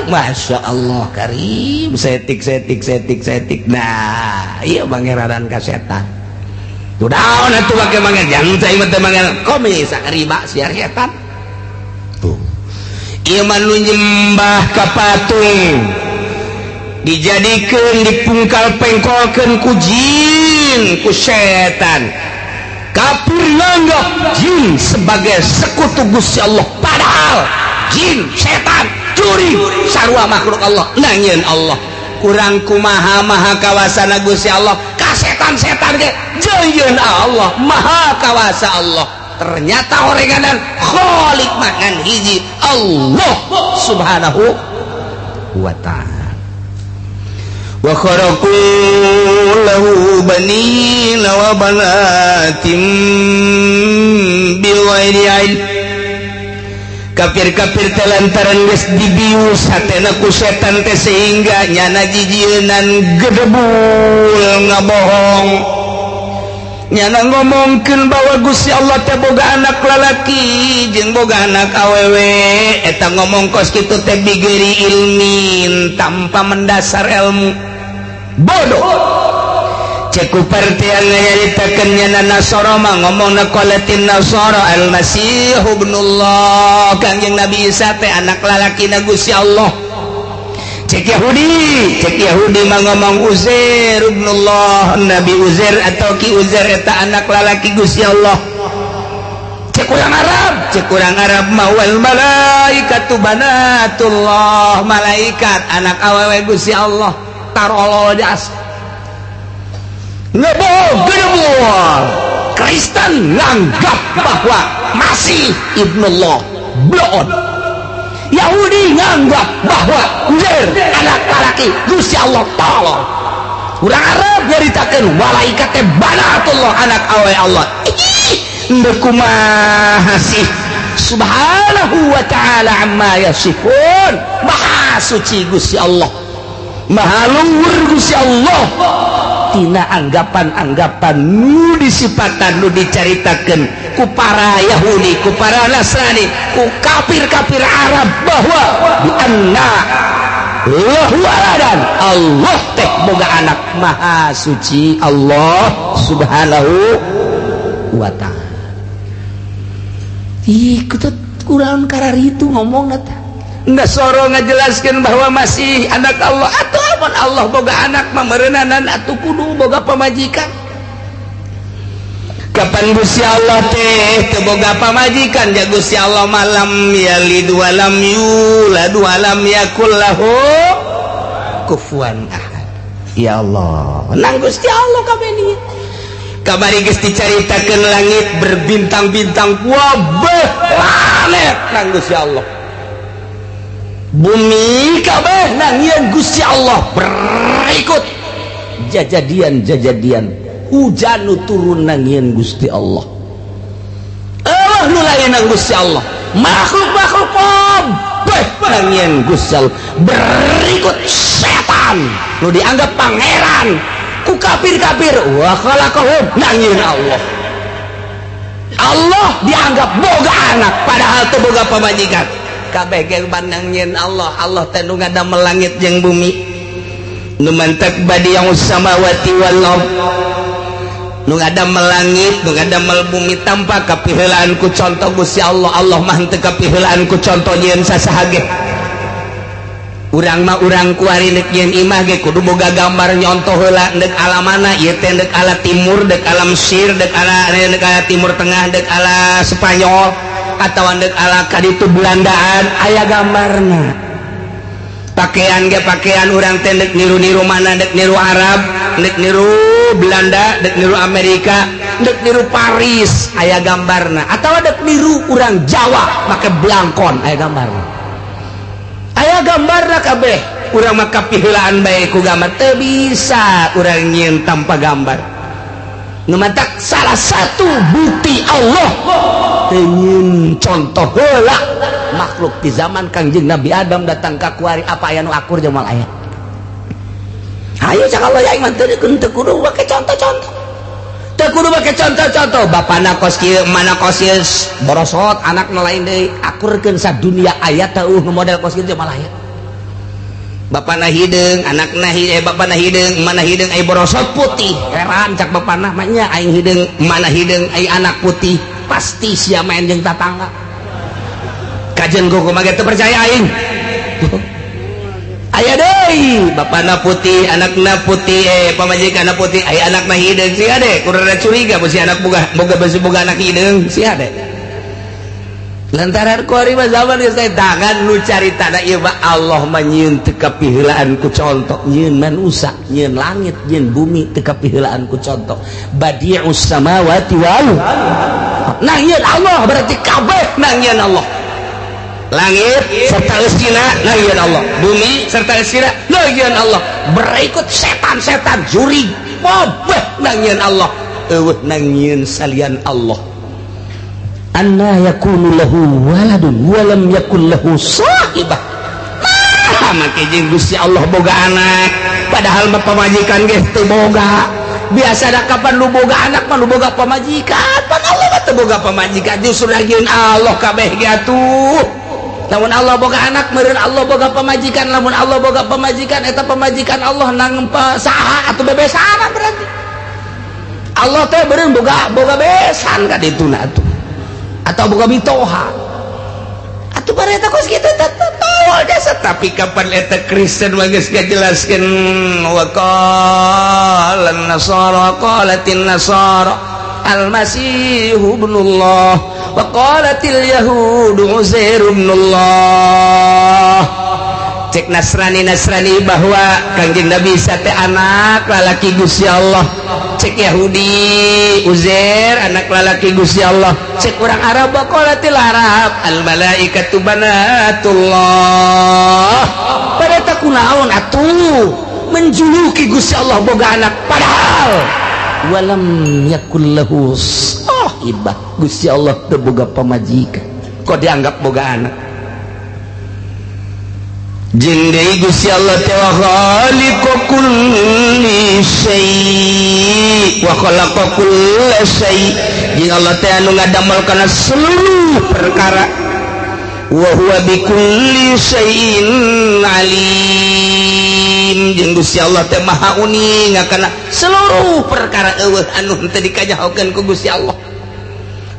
Masya Allah karim, setik setik setik setik. Nah, iya mangeranan ka setan. Tuh daun atuh make mangeran, jangan cai mah teh mangeran. Komis riba siar setan. Tuh. Ieu mah nu nyembah ka patung. Dijadikeun dipungkal pengkolkeun ku jin, ku setan. Kafir nganggap jin sebagai sekutu Gusti Allah, padahal jin, setan, curi sarua makhluk Allah. Nangieun Allah kurang kumaha maha kawasana Gusti Allah ka setan-setan ge jeuyeun Allah maha kawasa Allah. Ternyata orenganan khalik mangan hiji Allah subhanahu wa ta'ala. Wa kharaqu lahu banina wa banatin bighairi ilm. Kafir-kafir teh lantaran geus dibius hatena ku setan teh sehingga nyana jijieunan gedebul ngabohong. Nyana ngomongkeun bahwa Gusti Allah teh boga anak lalaki jeung boga anak awewe. Eta ngomong kos kitu teh bighairi ilmin, tanpa mendasar ilmu. Bodoh. Cek kupartian nyaritakeun nyana Nasara mah ngomongna qalatin Nasara al-Masih ibnullah, Kangjeng Nabi Isa teh anak lalakina Gusti Allah. Cek Yahudi mah ngomong Uzair ibnullah, Nabi Uzair atau Ki Uzair eta anak lalaki Gusti Allah. Cek urang Arab mah wal malaikatu banatullah, malaikat anak awewe Gusti Allah. Tarolol jas ngebohong gedebul. Kristen nganggap bahwa Masih ibnullah bloon. Yahudi nganggap bahwa Uzair anak lalaki Gusti Allah tolol. Urang Arab nyaritakeun malaikat teh banatullah anak awe Allah. Ih, ndeu kumaha sih? Subhanahu wa ta'ala amma yasifun. Maha suci Gusti Allah, maha luhur Gusti Allah. Tina anggapan-anggapan nu disipatan nu dicaritakeun ku para Yahudi, ku para Nasrani, ku kafir-kafir Arab bahwa bi anna lahu waladan, Allah teh boga anak. Maha suci Allah subhanahu wa ta'ala. Ih, kutut kurang kararitu ngomongna teh. Nasoro ngajelaskan bahwa masih anak Allah atau amun Allah boga anak mah meureunana atuh kudu boga pamajikan. Kapan Gusti Allah teh teu boga pamajikan? Ja Gusti Allah malam yalid walam yulad walam yakul lahu kufuwan ahad. Ya Allah, nang Gusti Allah kabeh ieu. Kamari geus dicaritakeun langit berbintang-bintang wabeh planet nang Gusti Allah. Bumi kabeh nangieun Gusti Allah. Berikut jajadian-jajadian hujan nu turun nangieun Gusti Allah. Allah nu lain nang Gusti Allah. Makhluk-makhluk kabeh nangieun Gusti Allah. Berikut setan nu dianggap pangeran ku kafir-kafir wa khalaqahum nangieun Allah. Allah dianggap boga anak padahal teu boga pamajikan. Kabeh ge nangieun Allah. Allah teh nu ngadamel langit jeung bumi, nu mantak badi'us samawati wal ard, nu ngadamel langit, nu ngadamel bumi tanpa kapiheulaan ku conto Gusti Allah. Allah mah henteu kapiheulaan ku conto nyieun sasaha ge. Urang mah urang kuari neuk nyeun imah ge kudu boga gambar nyontoh heula deuk ala mana ieu teh, deuk ala timur, deuk ala Mesir, deuk ala Timur Tengah, deuk ala Spanyol atawa deuk ala kaditu Belandaan, aya gambarna. Pakaian ge pakaian urang teh deuk niru-niru mana, deuk niru Arab, deuk niru Belanda, deuk niru Amerika, deuk niru Paris, aya gambarna. Atawa deuk niru urang Jawa make blangkon, aya gambarna. Aya gambarna kabeh. Urang mah kapiheulaan bae ku gambar, teu bisa urang nyieun tanpa gambar. Nu matak salah satu bukti Allah teu nyieun contoh heula makhluk di zaman Kangjeng Nabi Adam datang ka kuari, apa aya nu akur jeung moal aya? Hayu cak Allah, aing mah teu kudu make contoh-contoh, teu kudu make contoh-contoh. Bapana kos kieu, mana kos ieu, borosot anakna lain deui, akurkeun sadunia aya teu nu model kos kieu? Moal aya. Bapana hideung, anakna eh, bapana hideung, mana hideung, ai borosot putih. Heran cak bapana mah nya, aing hideung, mana hideung, ai anak putih, pasti sia main jeung tatangga. Kajen kumaha ge teu percaya aing. Aya deui, bapana putih, anakna putih, eh, pamajikanna putih, ai anakna hideung. Sia deh kudu curiga besi anak boga boga besi boga anak hideung sia deh. Lantaran kuari mah zaman geus tangan nu caritana ieu mah Allah mah nyieun teu kapiheulaan ku contoh, nyieun manusa, nyieun langit, nyieun bumi teu kapiheulaan ku contoh. Badi'us samawati wal nah nyieun Allah, berarti kabeh nang nyieun Allah. Langit serta eusina nang nyieun Allah, bumi serta eusina nang nyieun Allah, berikut setan-setan jurig kabeh nang nyieun Allah. Eueuh nang nyieun salian Allah. Anna yakunu lahu waladun walam yakun lahu sahibah. Nah, make jeung Gusti Allah boga anak, padahal mah pamajikan ge teu boga. Biasa da kapan lu boga anak mah lu boga pamajikan, pan Allah mah teu boga pamajikan, justru lagieun Allah kabeh ge atuh. Lamun Allah boga anak meureun Allah boga pamajikan, lamun Allah boga pamajikan eta pamajikan Allah nang saha atuh? Bebesana berarti Allah teh beureun boga boga besan ka dituna atuh atau boga mitoha atuh. Bareta kos kitu tol jasa. Tapi kapan eta Kristen mah geus ngajelaskeun, wa qala nasara, qalatin nasara al-masih ibnullah wa qalatil yahud uzair ibnullah. Cek Nasrani Nasrani bahwa Kangjeng Nabi Isa teh anak lalaki Gusti Allah, cek Yahudi Uzair anak lalaki Gusti Allah, cek orang Arab qalatil Arab al malaikatu banatullah. Pada tak kunaon atuh menjuluki Gusti Allah boga anak, padahal walam yakul lahu sahibah, Gusti Allah teu boga pamajikan, kok dianggap boga anak? Jeung deui Gusti Allah teh wa khaliqu kulli syai' wa khalaqa kulla syai', jeung Allah teh anu ngadamel kana seluruh perkara. Wa huwa bikulli syai'in alim, jeung Gusti Allah teh maha uning kana seluruh perkara. Eueuh anu henteu dikanyahokeun ku Gusti Allah.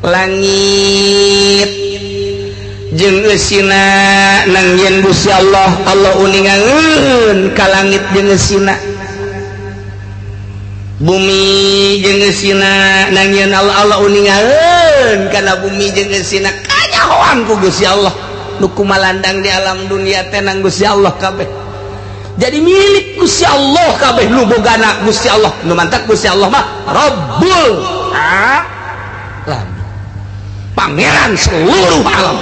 Langit jeung eusina nang yen Gusti Allah, Allah uningangeun ka langit jeung eusina. Bumi jeung eusina nang yen Allah, Allah uningangeun kana bumi jeung eusina. Kanyahoan ku Gusti Allah nu kumalandang di alam dunia teh nang Gusti Allah kabeh, jadi milik Gusti Allah kabeh, nu bogana Gusti Allah. Nu mantak Gusti Allah mah Rabbul alam, pangeran seluruh alam,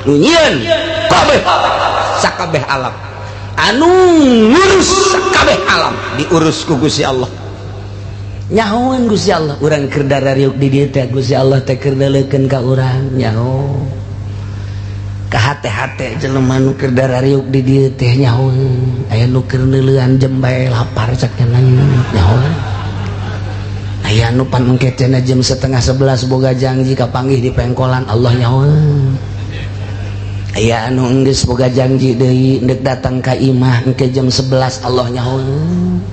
nu nyieun kabeh sakabeh alam, anu ngurus sakabeh alam, diurus ku Gusti Allah. Nyahoan Gusti Allah urang keur darariuk di dieu teh, Gusti Allah teh keur neuleukeun ka urang. Nyaho ka hate-hate jelema nu keur darariuk di dieu teh, nyahoan aya nu keur neuleuan jembae lapar cak nyahoan, aya nu pan engke cenah jam 10.30 boga janji kapanggih di pengkolan, Allah nyahoan. Aya anu enggeus boga janji deui ndek datang ka imah engke jam 11, Allah nyahoan.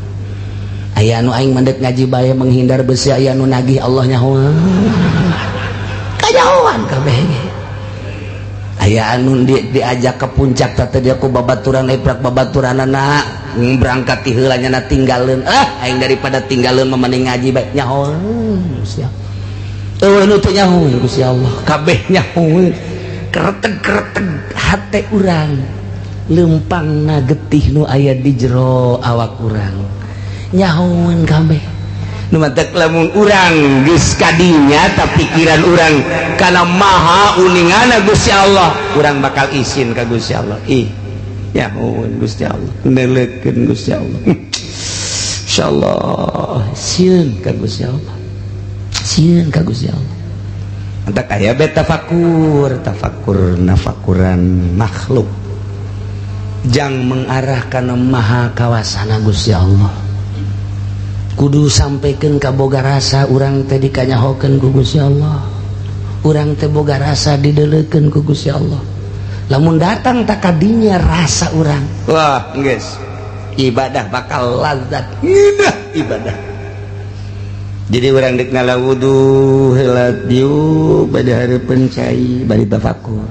Aya anu aing mah ndek ngaji bae menghindar besi aya anu nagih, Allah nyahoan. Kanyahoan kabeh ge. Aya anu diajak ke puncak teh dia ku babaturan eprak babaturanana berangkat ti heula nya tinggalin. Ah aing daripada tinggalin mah mending ngaji bae nyaho Gusti Allah. Eueuh nu teu nyaho Gusti Allah kabeh nyaho. Kereteg-kereteg hate urang lempangna getih nu aya di jero awak urang nyahoeun kabeh. Nu matak lamun urang geus kadinya tapi pikiran urang kana maha uningana Gusti Allah, urang bakal isin ka Gusti Allah. Ih nyahoeun Gusti Allah, neuleukeun Gusti Allah. Insyaallah sieun ka Gusti Allah, sieun ka Gusti Allah. Entak aya be tafakur, tafakur nafakuran makhluk jang mengarah kana maha kawasana Gusti Allah. Kudu sampaikan ka boga rasa urang teh dikanyahokeun ku Gusti Allah, urang teh boga rasa dideleukeun ku Gusti Allah. Lamun datang tak kadinya rasa urang, wah geus ibadah bakal lazat ngeunah ibadah. Jadi urang deuk ngala wudu heula diuk bade hareupeun cai bari tafakur.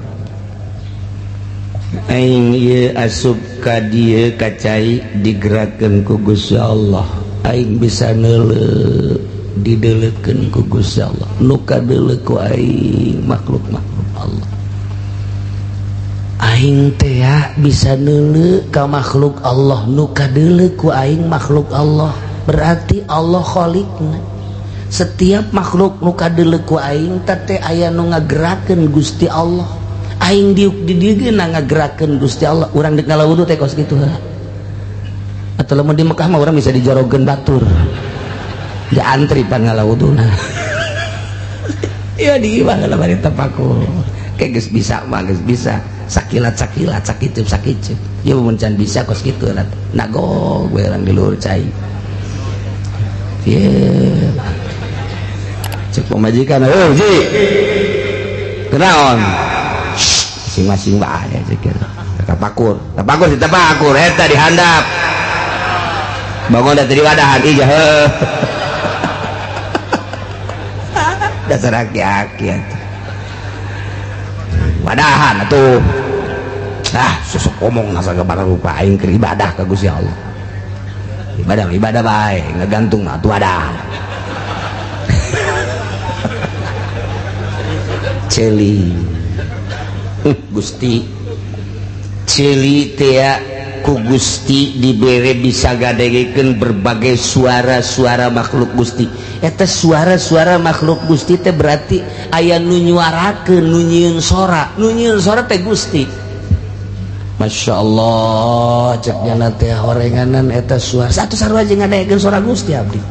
Aing ieu asup ka dieu ka cai digerakkeun ku Gusti Allah. Aing bisa neuleuh dideleukeun ku Gusti Allah. Nu kadeuleuh ku aing makhluk-makhluk Allah. Aing teh bisa neuleuh ka makhluk Allah, nu kadeuleuh ku aing makhluk Allah. Berarti Allah khaliqna. Setiap makhluk nu kadeuleuh ku aing teh aya nu ngagerakeun Gusti Allah. Aing diuk di dieu ge ngagerakeun Gusti Allah. Urang deuk ngala wudu teh kos kitu heula. Atau lamun di Mekah mah urang bisa dijorogeun batur. Ja antri pan ngala wuduna. Ieu di imah heula bari tafakur. Kayak geus bisa mah geus bisa. Sakilat-sakilat sakicup-sakicup. Ieu mun can bisa kos kitu heula. Nagog we urang di luhur cai. Ieu cek pamajikan, "Heuh, Ji. Kunaon?" Masing-masing bae cek kitu. Tafakur, tafakur si tafakur eta di handap. Bangun da teu diwadahan ih heuh. Dasar aki-aki atuh. Wadahan atuh. Ah, susuk omong sagabara rupa aing keur ibadah ka Gusti Allah. Ibadah ibadah bae, ngagantung mah atuh wadah. Celi Gusti celi teh ku Gusti dibere bisa gadegekeun berbagai suara-suara makhluk Gusti. Eta suara-suara makhluk Gusti teh berarti aya nu nyuarakeun, nu nyieun sora, nu nyieun sora teh Gusti. Masya Allah cek jana teh horenganan eta suara satu sarua jeung ngadegekeun suara Gusti abdi.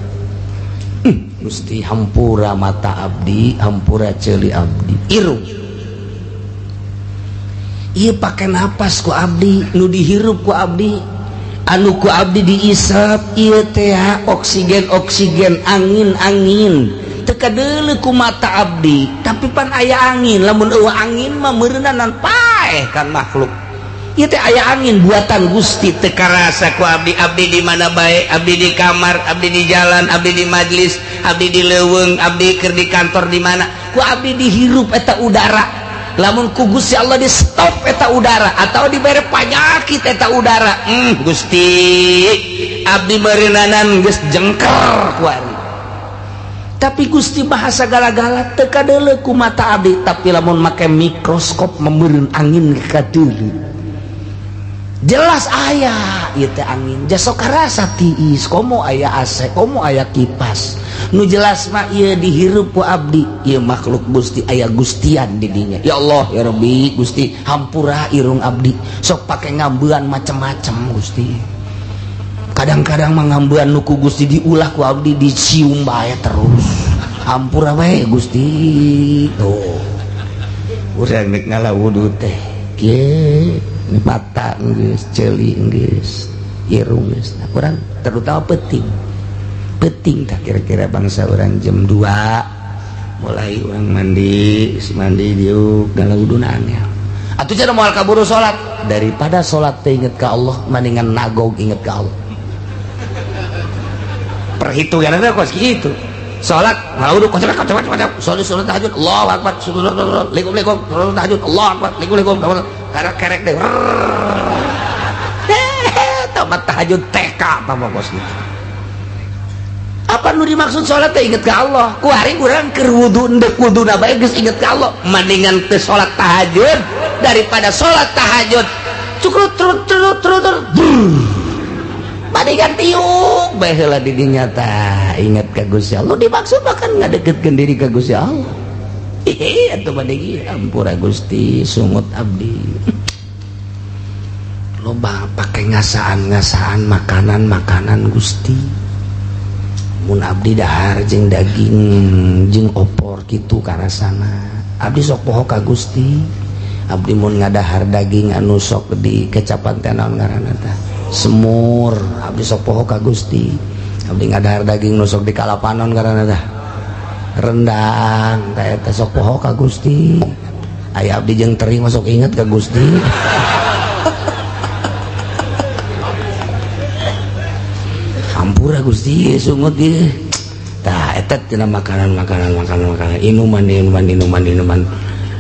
Gusti hampura mata abdi, hampura ceuli abdi, irung ieu pake napas ku abdi, nu dihirup ku abdi, anu ku abdi diisap ieu teh oksigen oksigen, angin angin teu kadeuleuh ku mata abdi, tapi pan aya angin. Lamun eueuh angin mah meureunanan paeh kan makhluk. Ieu teh aya angin buatan Gusti teu karasa ku abdi. Abdi di mana bae, abdi di kamar, abdi di jalan, abdi di majlis, abdi di leuweung, abdi keur di kantor di mana, ku abdi dihirup eta udara. Lamun ku Gusti Allah di stop eta udara atau dibere panyakit eta udara, Gusti abdi meureunnanan geus jengker ku ari. Tapi Gusti bahasa gala-gala teu kadeuleuh ku mata abdi, tapi lamun make mikroskop meureun angin kadeuleuh. Jelas aya ieu teh angin, jasok karasa tiis, komo aya AC, komo aya kipas. Nu jelas mah ieu dihirup ku abdi, ieu makhluk Gusti aya gustian di dinya. Ya Allah ya Rabbi Gusti hampura irung abdi, sok pake ngambean macem-macem Gusti. Kadang-kadang mah ngambean nu ku Gusti diulah ku abdi dicium bae terus. Hampura we Gusti. Tuh. Urang rek ngala wudu teh. Kieu mata geus, ceuli geus, irung geus. Nah, urang terutama peuting. Peuting tah kira-kira bangsa urang jam 2 mulai urang mandi, mandi diuk ngala wuduna angel. Atuh cenah moal kaburu salat. Daripada salat teh inget ka Allah, mendingan nagog inget ka Allah. Perhitunganna kos kitu. Salat ngawudu kocok kocok kocok. Salat salat tahajud Allahu akbar. Assalamualaikum salat tahajud Allahu akbar. Assalamualaikum karek kerek deh. Tamat tahajud TK tambah kos gitu. Apa nu dimaksud salat teh inget ka Allah. Ku hari urang keur wudu endek wuduna bae geus inget ka Allah. Mendingan teu salat tahajud daripada salat tahajud cukrut trut trut trut trut. Mendingan tiuk bae heula di dinya tah inget ka Gusti Allah. Dimaksud bahkan ngadeketkeun diri ka Gusti Allah. Ih atuh mending ampura Gusti sungut abdi. Loba pake ngasaan-ngasaan makanan-makanan Gusti. Mun abdi dahar jeung daging jeung opor kitu karasana. Abdi sok poho ka Gusti. Abdi mun ngadahar daging anu sok di kecapan teh naon ngaranna tah? Semur. Abdi sok poho ka Gusti. Abdi ngadahar daging nu sok di kalapanon ngaranna tah? Rendang tah eta sok poho ka Gusti. Aya abdi jeung teri mah sok inget ka Gusti. Ampura Gusti sungut ieu. Tah eta tina makanan-makanan makanan-makanan inuman inuman inuman inuman.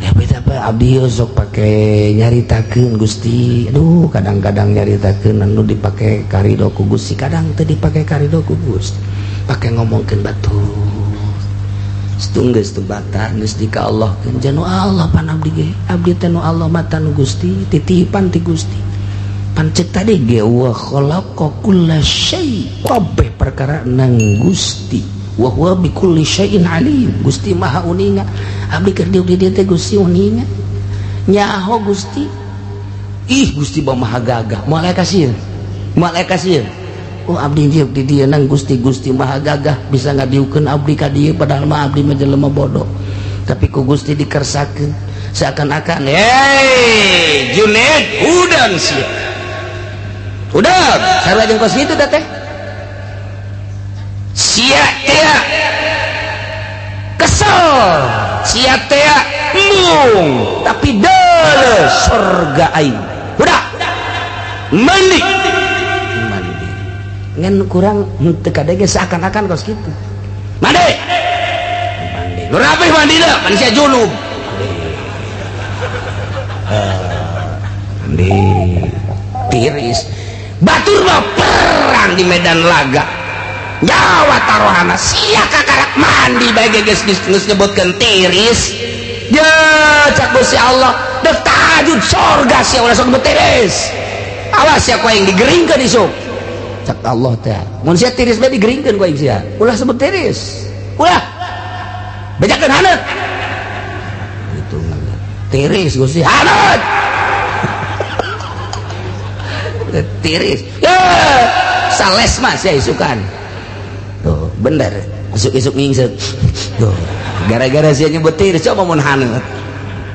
Ya beda apa abdi sok pake nyaritakeun Gusti. Aduh kadang-kadang nyaritakeun anu dipake karido ku Gusti, kadang teu dipake karido ku Gusti. Pake ngomongkeun batur. Setung geus teu bata geus di ka Allah keun janu Allah pan abdi ge. Abdi teh nu Allah mata nu Gusti, titipan ti Gusti. Pancek tadi ge wa khalaqa kulla syai, kabeh perkara nang Gusti. Wa huwa bi kulli syai'in alim. Gusti Maha uninga. Abdi keur diuk di dieu teh Gusti uninga. Nyaho Gusti. Ih Gusti Maha gagah. Moal aya kasieun. Moal aya kasieun. Oh abdi diuk di dieu nang Gusti, Gusti Maha gagah bisa ngadiukeun abdi ka dieu padahal mah abdi mah jelema bodoh. Tapi ku Gusti dikersakeun seakan-akan, "Hei, Junaid, udang sia." Udah, sarua jeung kos kitu teh. Sia teh kesel, sia teh embung, tapi deuleu surga aing. Udah. Mandi. Mandi. Ngan kurang teu kadege seakan-akan kos kitu. Mandi. Mandi. Nu rapih mandina, pan sia junub. Mandi. Tiris. Batur mah perang di medan laga. Nyawa taruhana sia kakarak mandi bae geus geus nyebutkeun tiris. Ya cak Gusti Allah, dek tahajud sorga sia ulah sok nyebut tiris. Awas sia ku aing digeringkeun isuk. Cak Allah teh. Mun sia tiris bae digeringkeun ku aing sia. Ulah sebut tiris. Ulah. Bejakeun haneut. Gitu tiris Gusti haneut. Tiris ya sales mas ya isukan tuh bener isuk-isuk ngingsek tuh gara-gara sia nyebut tiris coba mun haneut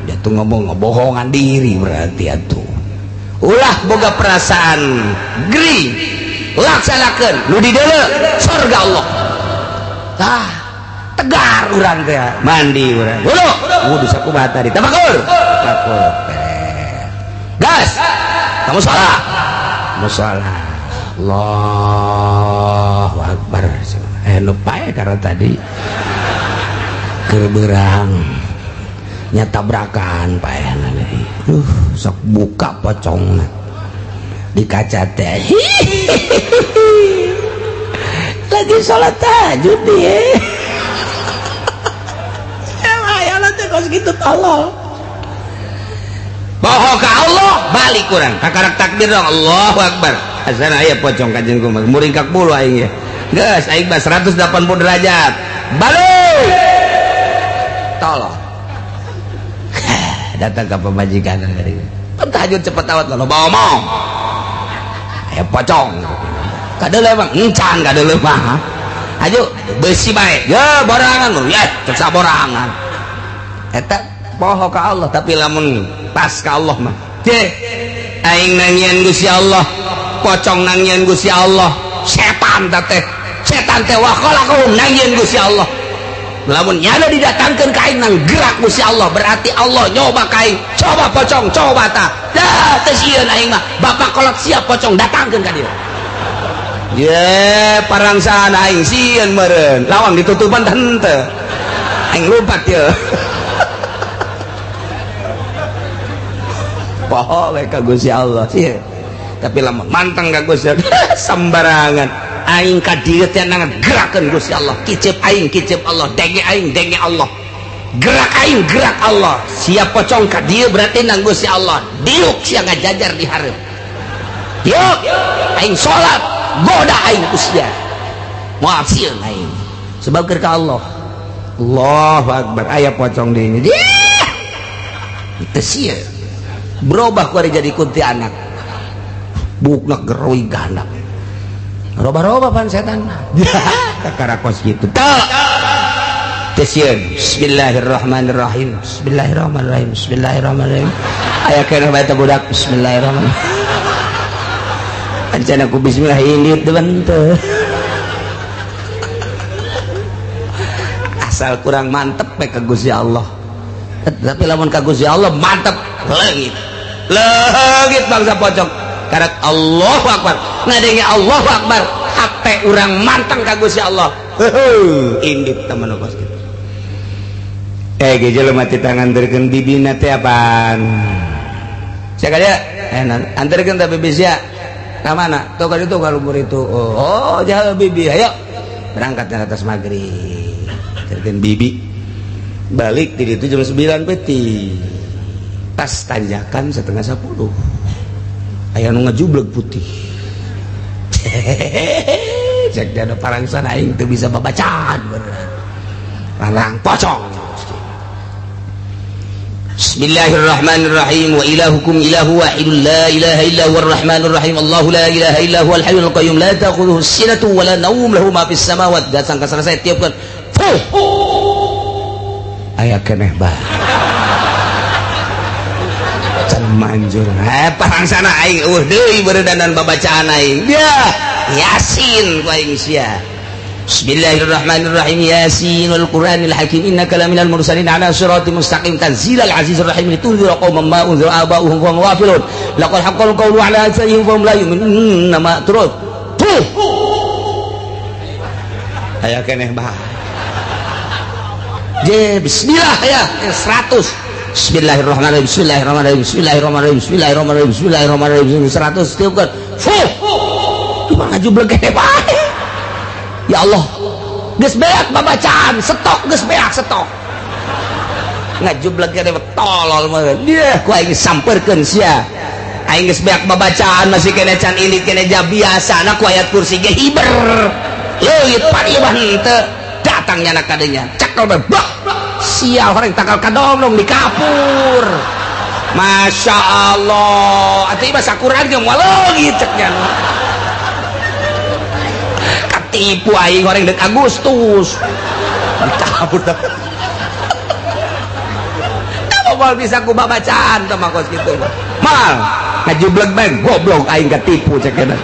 dia tuh ngomong ngebohongan diri berarti atuh ulah boga perasaan gering laksanakeun nu di deuleu surga Allah tah tegar urang teh mandi urang wudu wudu sakumaha tadi tafakur tafakur gas kamu salat musola Allahu Akbar. Lupa ya karena tadi kerberang nyatabrakan pae sok buka pocong di kaca teh lagi sholat tahajud dia emang ya teh kos gitu tolol bohong ka Allah balik kurang kakarak takbir dong Allahu Akbar asana aya pocong kajen kumaha muringkak bulu aing ya geus aing mah 180 derajat balik tolong datang ke pemajikan tahajud cepet awat loba omong aya pocong kadeuleu mah encan kadeuleu mah aju beusi bae ye borangan lu ye cek saborangan eta poho ka Allah tapi lamun pas ka Allah mah ceh aing nangian Gusti Allah pocong nangian Gusti Allah setan teh setan teh wa khalaqahum nangian Gusti Allah lamun nyana didatangkeun ka aing nang gerak Gusti Allah berarti Allah nyoba ka aing coba pocong coba tah dah teu sieun aing mah bapak kolot siap pocong datangkeun ka dieu Ye parangsaan aing sieun meureun. Lawang ditutupan henteu. Aing lompat ye. Poho we ka Gusti Allah sieun. Tapi lamun manteng ka Gusti Allah sembarangan. Aing ka dieu teh ngagerakeun Gusti Allah. Kicep aing kicep Allah, denge aing denge Allah. Gerak aing gerak Allah. Siap pocong ka dieu berarti nang Gusti Allah. Diuk sia ngajajar di hareup. Diuk aing salat goda aing ku sia. Moal sieun aing. Sebab keur ka Allah. Allahu akbar aya pocong di ini. Teu sieun. Berubah ku ari jadi kuntilanak. Bukna geroi gandap. Roba-roba pan setan. Kakara kos kitu. Teu. Teu sieun. Bismillahirrahmanirrahim. Bismillahirrahmanirrahim. Bismillahirrahmanirrahim. Aya keneh bae teh budak. Bismillahirrahmanirrahim. Acan aku bismillah indit teu. Asal kurang mantep we ka Gusti Allah. Tapi lamun ka Gusti Allah mantep leungit. Leungit bangsa pocong. Karak Allahu Akbar. Ngadenge Allahu Akbar. Hate urang manteng ka Gusti Allah. Heuh, indit temen kos kitu. Ge jelema ti tanganterkeun bibina teh apaan? Sia ka dieu? Anterkeun ta bibi sia. Ka mana? Tuh ka ditu ka luhur itu. Oh, jauh bibi. Ayo. Berangkat ke atas maghrib. Anterkeun bibi. Balik di ditu jam 9 peti. Tas tanjakan 9:30. Aya nu ngajubleg putih. Cek dia ada parangsan aing teu bisa babacaan beneran. Larang pocong. Bismillahirrahmanirrahim. Wa ilahukum ilahu wahidun la ilaha illa huwar rahmanur rahim. Allahu la ilaha illa huwal hayyul qayyum la ta'khudhuhu sinatun wa la nawm lahu ma fis samawati. Datang ka selesai tiupkeun. Fuh. Aya keneh bae. Can manjur. Parangsana aing eueuh deui beuredanan babacaan aing. Dia Yasin ku aing sia. Bismillahirrahmanirrahim. Yasin wal Qur'anil Hakim innaka laminal mursalin ala siratim mustaqim tanzilal azizir rahim litunzira qauman ma unzira aba'uhum fa hum ghafilun laqad haqqal qawlu ala aktsarihim fa hum la yu'minun nama terus. Tuh. Aya keneh bae. Je bismillah ya 100. Bismillahirrahmanirrahim. Bismillahirrahmanirrahim. Bismillahirrahmanirrahim. Bismillahirrahmanirrahim. Bismillahirrahmanirrahim. 100 tiupkeun. Fuh. Cuma ngajubleg keneh bae. Ya Allah, geus beak babacaan, stok geus beak stok. Ngajubleg keneh tolol mah. Dia ku aing samperkeun sia. Aing geus beak babacaan masih keneh can indit keneh ja biasana ku ayat kursi ge hiber. Leuit pan ieu mah henteu. Datang nyana kadenya. Cekel bae. Sial horeng takal kadongdong di kapur. Masya Allah. Atuh ieu mah sakuran ge moal leungit cek nya. Katipu aing horeng deuk Agustus. Dikapur teh. Moal bisa ku babacaan teh mah kos kitu. Mal, ngajubleg bae goblok aing katipu cek nya.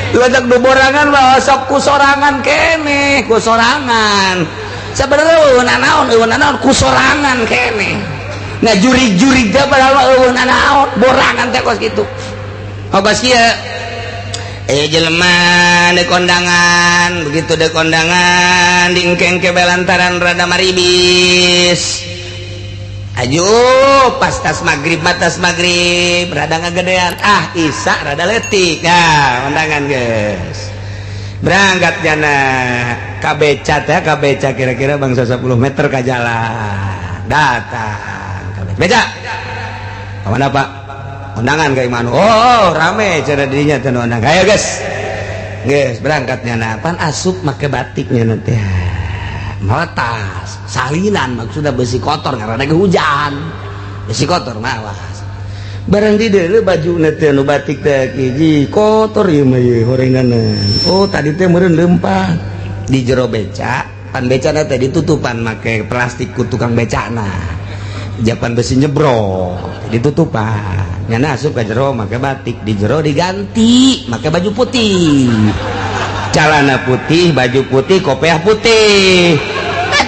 Ledak borangan mah sok ku sorangan keneh, ku sorangan. Sebenarnya eueuh nanaon, eueuh nanaon ku sorangan keneh. Ngajurig-jurig teh padahal mah eueuh nanaon, borangan teh kos kitu. Oh kos kieu. Jelema deuk kondangan, begitu deuk kondangan diengke-engke bae lantaran rada maribis. Ayo pas tas maghrib matas maghrib rada ngagedean ah isa rada leutik nah undangan guys berangkat jana ka beca teh ka beca kira-kira bangsa 10 meter ka jalan datang ka beca ka mana Pak undangan ka imanu oh rame cara dirinya teh undangan ayo guys guys berangkat jana pan asup make batiknya nanti meretas salinan maksudnya besi kotor karena lagi hujan besi kotor mawas barang di deuleu baju teh nu batik teh hiji kotor ieu mah ieu horenganan oh tadi teh meureun leumpang di jero beca pan becana teh ditutupan make plastik ku tukang becana japan besi nyebrok ditutupan nyana asup ka jero make batik di jero diganti make baju putih celana putih, baju putih, kopiah putih.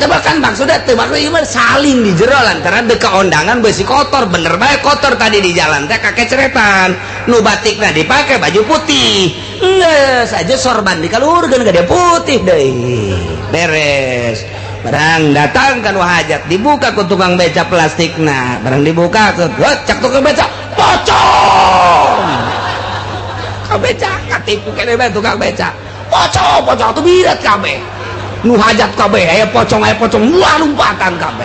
Eta bahkan maksudnya teu maksud ieu mah saling di jero lantaran deka ondangan besi kotor bener bae kotor tadi di jalan teh kakeceretan nu batikna dipake baju putih geus aja sorban dikaluhurkeun ka dia putih deui beres barang datang kan hajat dibuka ku tukang beca plastikna barang dibuka ke cak tukang beca pocong ka beca katipu kene bae tukang beca pocong pocong tuh birat kabeh nu hajat kabeh aya pocong wah lompatan kabeh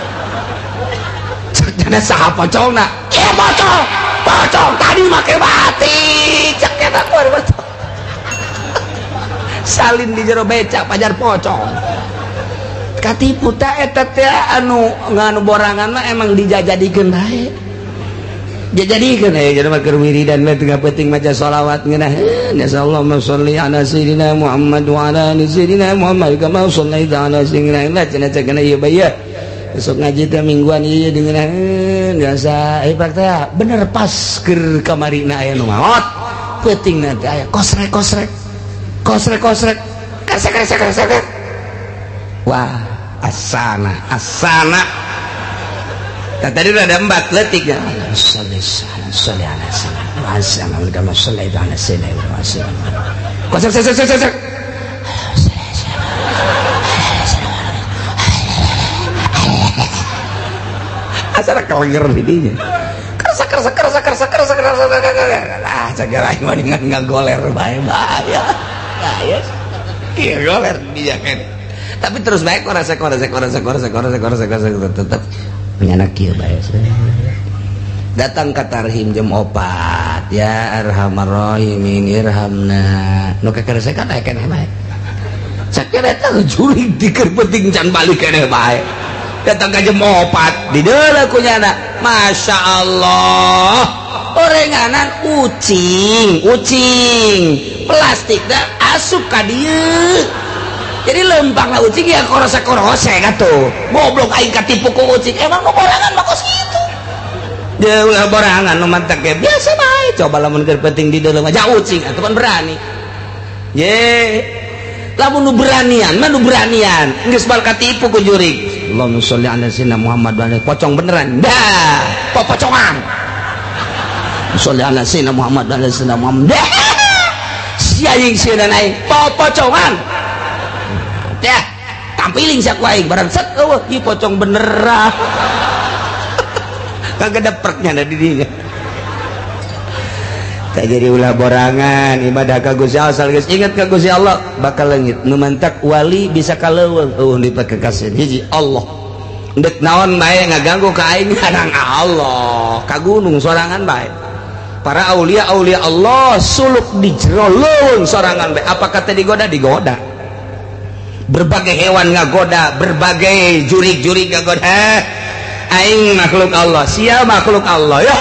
cek saha pocongna ieu pocong pocong tadi make batik cek eta pocong salin di jero becak pajar pocong katipu ta eta teh anu nganu borangan mah emang dijajadikeun bae jajadikeun aya jelema keur wiridan mah teu penting maca sholawat ngeunaheun ya Allahumma sholli ala sayyidina Muhammad wa ala ali sayyidina Muhammad kama shallaita ala sayyidina Muhammad cenah cekna ieu bae besok ngaji teh mingguan ieu dengeun biasa pak teh bener pas keur kamarina aya nu maot peutingna teh aya kosrek kosrek kosrek kosrek kresek kresek kresek wah asana asana tadi udah ada 4 letik ya. Sholli ala sayyidina kama shallaita ala sayyidina Ibrahim. Kosek kosek kosek. Asal kelenger didinya. Kerasa kerasa kerasa kerasa kerasa kerasa. Ah, cagara aing mah dengan ngagoler bae bahaya. Bahaya. Kieu goler dia kan. Tapi terus bae korasa korasa korasa korasa korasa korasa korasa tetep penyanak kieu bae. Datang ke tarhim jam 4 ya arhamar rahimin irhamna. Nu kakeresekan aya keneh bae. Sakira eta jurig dikeun penting can balik keneh bae. Datang ke jam 4 di deuleu ku nyana. Masya Allah. Orenganan ucing, ucing. Plastik da asup ka dieu. Jadi lempang lah ucing ya korose-korose atuh. Goblok aing katipu ku ucing. Emang nu borangan mah kos kitu. Dia ulah borangan nu mantak ge biasa bae. Coba lamun keur penting di dalam aja ucing atuh pan berani. Ye. Lamun nu beranian mah nu beranian. Geus bal katipu ku jurig. Allahumma sholli ala sayyidina Muhammad wa ala pocong beneran. Dah, popocongan. Sholli ala sayyidina Muhammad wa ala sayyidina Muhammad. Dah. Si aing sieun aing popocongan. Dah, tampiling sia ku aing barang set eueuh ieu pocong beneran. Kagak dapreknya da di dinya. Tak jadi ulah borangan ibadah ka Gusti Allah asal geus ingat ka Gusti Allah bakal leungit. Nu mantak wali bisa kaleuweung eueuh dipake kasih hiji Allah. Ndek naon bae ngaganggu ka aing kadang Allah, ka gunung sorangan bae. Para aulia aulia Allah suluk di jero leuweung sorangan bae. Apa kata digoda? Digoda. Berbagai hewan ngagoda, berbagai jurig-jurig ngagoda. Aing makhluk Allah, sia makhluk Allah. Ya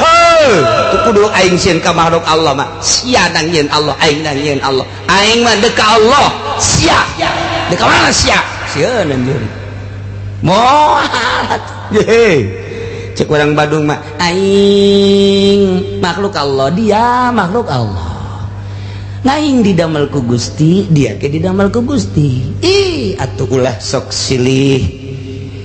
tuh kudu aing sieun ka makhluk Allah mah. Sia nang yeun Allah, aing nang yeun Allah. Aing mah deuk ka Allah, sia. Deuk ka mana sia? Sieun jurig. Moal. Ye. Cek urang Badung mah, aing makhluk Allah, dia makhluk Allah. Ngaing didamel ku Gusti, dia ke didamel ku Gusti. Ih, atuh ulah sok silih.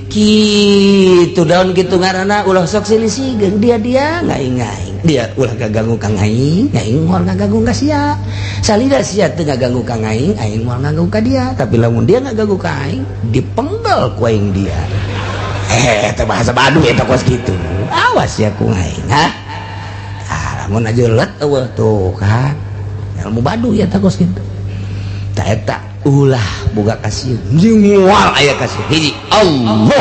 Kitu daun kitu ngaranna ulah sok silih sigeung dia dia ngaing-ngaing. Dia ulah gaganggu ka ngaing, ngaing moal ngaganggu ka sia. Salida sia teu ngaganggu ka ngaing, aing moal ngaganggu ka dia. Tapi lamun dia ngaganggu ka aing, dipenggal ku aing dia. Eta bahasa Baduy eta kos kitu. Awas ya ku ngaing, ha? Ah, lamun aja let eueuh tuh kan. Ilmu Baduy eta kos kitu. Ta eta ulah boga kasih jeung moal aya kasih hiji Allah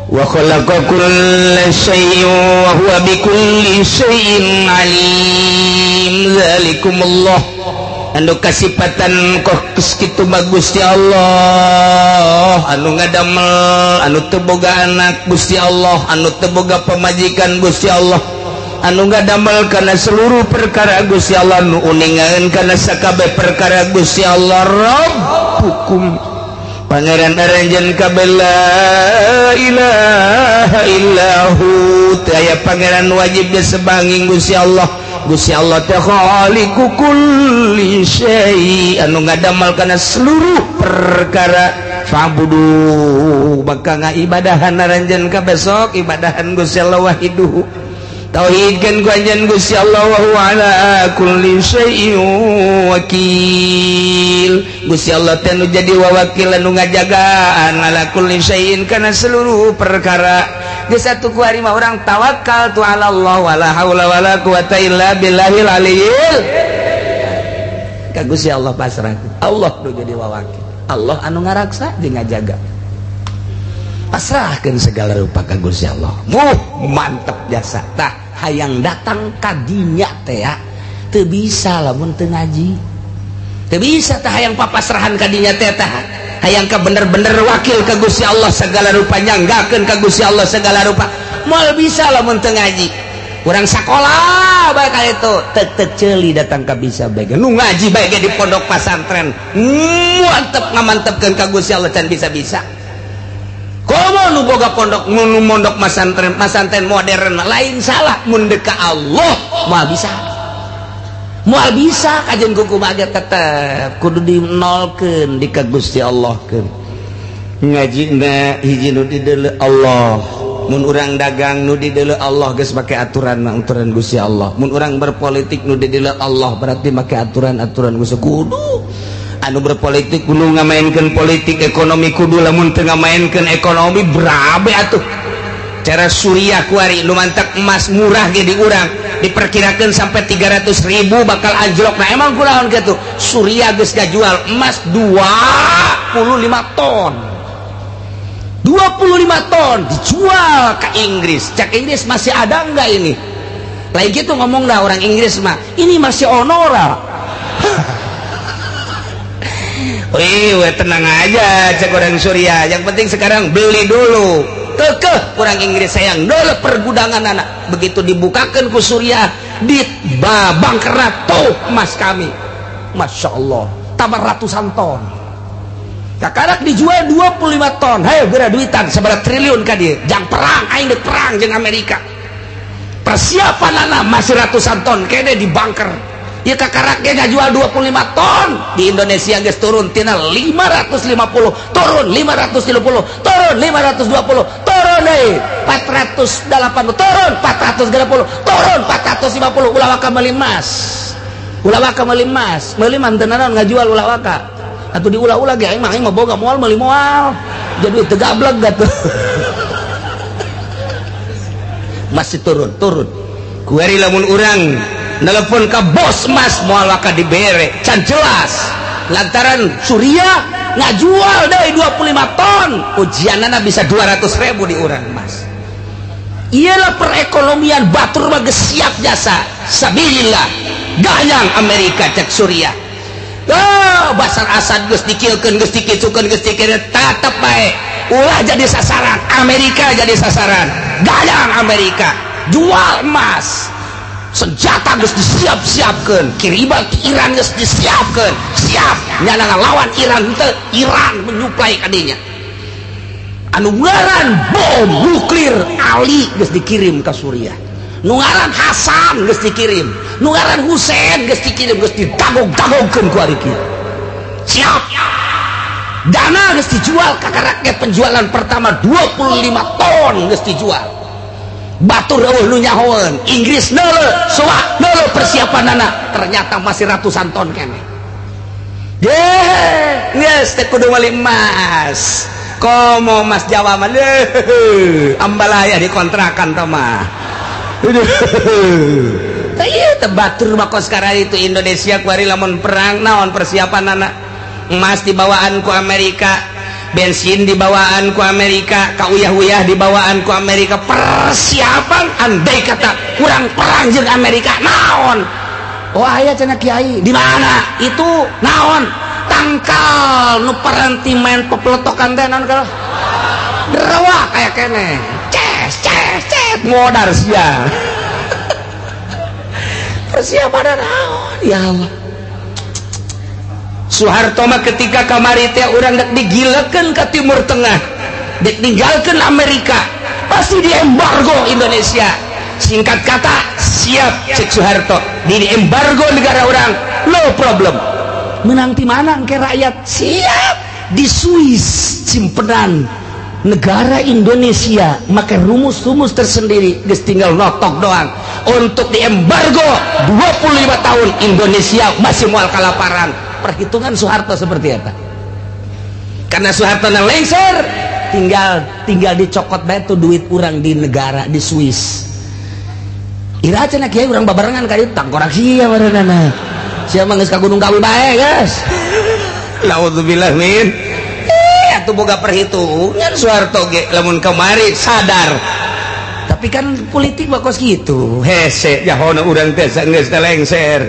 wa khalaqa kulla syai'in wa huwa bikulli syai'in alim zalikumullah anu kasipatan kos kitu mah Gusti Allah anu ngadamel anu teu boga anak Gusti Allah anu teu boga pamajikan Gusti Allah anu ngadamel kana seluruh perkara Gusti Allah nu uningan kana sakabeh perkara Gusti Allah Rabbukum pangeran aranjeun kabeh la ilaha illahu teu aya pangeran wajib disebanging Gusti Allah. Gusti Allah teh khaliqu kulli syai' anu ngadamel kana seluruh perkara. Fa'budu maka ngaibadahan aranjeun ka besok ibadahan Gusti Allah wahiduhu. Tauhidkeun ku anjeun Gusti Allah wa huwa ala kulli syai'in wakil. Gusti Allah teh nu jadi wawakil nu ngajagaan ala kulli syai'in kana seluruh perkara. Geus atuh ku ari mah urang tawakal tu ala Allah wala haula wala quwata illa billahil aliyil. Ka Gusti Allah pasrah. Allah nu jadi wawakil. Allah anu ngaraksa jeung ngajaga. Pasrahkeun segala rupa ka Gusti Allah. Muh mantep jasa. Tah hayang datang ka dinya teh teu bisa lamun teu ngaji. Teu bisa tah hayang papasrahan ka dinya teh tah. Hayang ka bener-bener wakil ka Gusti Allah segala rupa, nyanggakeun ka Gusti Allah segala rupa. Moal bisa lamun teu ngaji. Urang sakolah bae ka itu tek-tek ceuli datang ka bisa bae. Nu ngaji bae ge di pondok pasantren. Mantep ngamantepkeun ka Gusti Allah can bisa-bisa. Komo nu boga pondok nu mondok masantren, masantren modern lain salah mun deuk ka Allah moal bisa. Moal bisa kajeun kumaha ge tetep kudu dinolkeun di ka Gusti Allah keun. Ngajina hiji nu dideuleu Allah. Mun urang dagang nu dideuleu Allah geus make aturan aturan Gusti Allah. Mun urang berpolitik nu dideuleu Allah berarti make aturan-aturan Gusti kudu. Anu berpolitik kudu ngamainkeun politik ekonomi kudu lamun teu ngamainkeun ekonomi berabe atuh. Cara Suriah kuari nu mantak emas murah ge di urang diperkirakeun sampai 300.000 bakal anjlok. Nah emang kunaon kitu? Suriah geus ngajual emas 25 ton. 25 ton dijual ke Inggris. Cak Inggris masih ada enggak ini? Lain gitu ngomong dah orang Inggris mah. Ini masih onora. Wih, tenang aja cek orang Suriah. Yang penting sekarang beli dulu. Kekeh orang Inggris sayang dulu pergudangan anak. Begitu dibukakan ku Suriah di bangkerat tuh emas kami. Masya Allah, tambah ratusan ton. Kakarak dijual 25 ton. Hayo geura duitan seberapa triliun ka dieu. Jang perang aing deuk perang jeung Amerika. Persiapan anak masih ratusan ton kene di bangker. Ya kakarak ge ngajual 25 ton. Di Indonesia geus turun tina 550, turun 530, turun 520, turun deui 480, turun 430, turun 450. Ulah waka meuli emas. Ulah waka meuli emas, meuli mah teu nanaon ngajual ulah waka. Atuh diulah-ulah ge aing mah boga moal meuli moal. Jadi teu gablek atuh. Masih turun, turun. Kuari lamun urang nelpon ke bos emas moal waka dibere, can jelas. Lantaran Suriah ngajual dari 25 ton, ujianana bisa 200.000 di urang emas. Iyalah perekonomian batur mah geus siap jasa. Sabilillah, gayang Amerika cek Suriah. Oh, Basar Asad geus dikilkeun, geus dikitukeun, geus dikira tetep bae. Ulah jadi sasaran, Amerika jadi sasaran. Gayang Amerika, jual emas. Senjata geus disiap-siapkeun, kiriman ke Iran geus disiapkeun. Siap nyana ngalawan Iran teu, Iran menyuplai ka dinya. Anu ngaran bom nuklir Ali geus dikirim ka Suriah. Nu ngaran Hasan geus dikirim, nu ngaran Husein geus dikirim, geus didagog-dagogkeun ku ari kieu. Siap. Dana geus dijual kakaraknya penjualan pertama 25 ton geus dijual. Batur eueuh nu nyahoeun, Inggris neuleuh, soak neuleuh persiapanana, ternyata masih ratusan ton keneh. Ye, geus teh kudu meuli emas. Komo emas Jawa mah leuh, ambalaya dikontrakan tah mah. Tah ieu teh batur mah kos sekarang itu Indonesia kuari lamun perang naon persiapanana. Emas dibawaan ku Amerika, bensin dibawaan ku Amerika, kauyah-uyah dibawaan ku Amerika. Persiapan andai kata kurang perang jeung Amerika naon? Oh aya cenah kiai, di mana? Itu naon? Tangkal nu paranti main pepeletokan teh naon kalau? Derewa kaya keneh. Ces ces ces modar sia. Persiapan naon? Ya Allah. Soeharto mah ketika kamari teh urang dek digilekeun ka Timur Tengah, dek ninggalkeun Amerika, pasti diembargo Indonesia. Singkat kata, siap cek Soeharto, di embargo negara orang, no problem. Menang di mana engke rakyat? Siap. Di Swiss simpenan negara Indonesia make rumus-rumus tersendiri, geus tinggal notok doang. Untuk diembargo 25 tahun Indonesia masih moal kalaparan. Perhitungan Soeharto seperti eta. Karena Soeharto lengser, tinggal dicokot bae tuh duit urang di negara di Swiss. Ira cenah kiai urang babarengan ka dieu tangkorak sia barenana. Sia mah geus ka Gunung Kawi bae, guys. Naudzubillah min. Atuh boga perhitungan Soeharto ge lamun kamari sadar. Tapi kan politik mah kos kitu. Hese jahona urang teh geus teh lengser.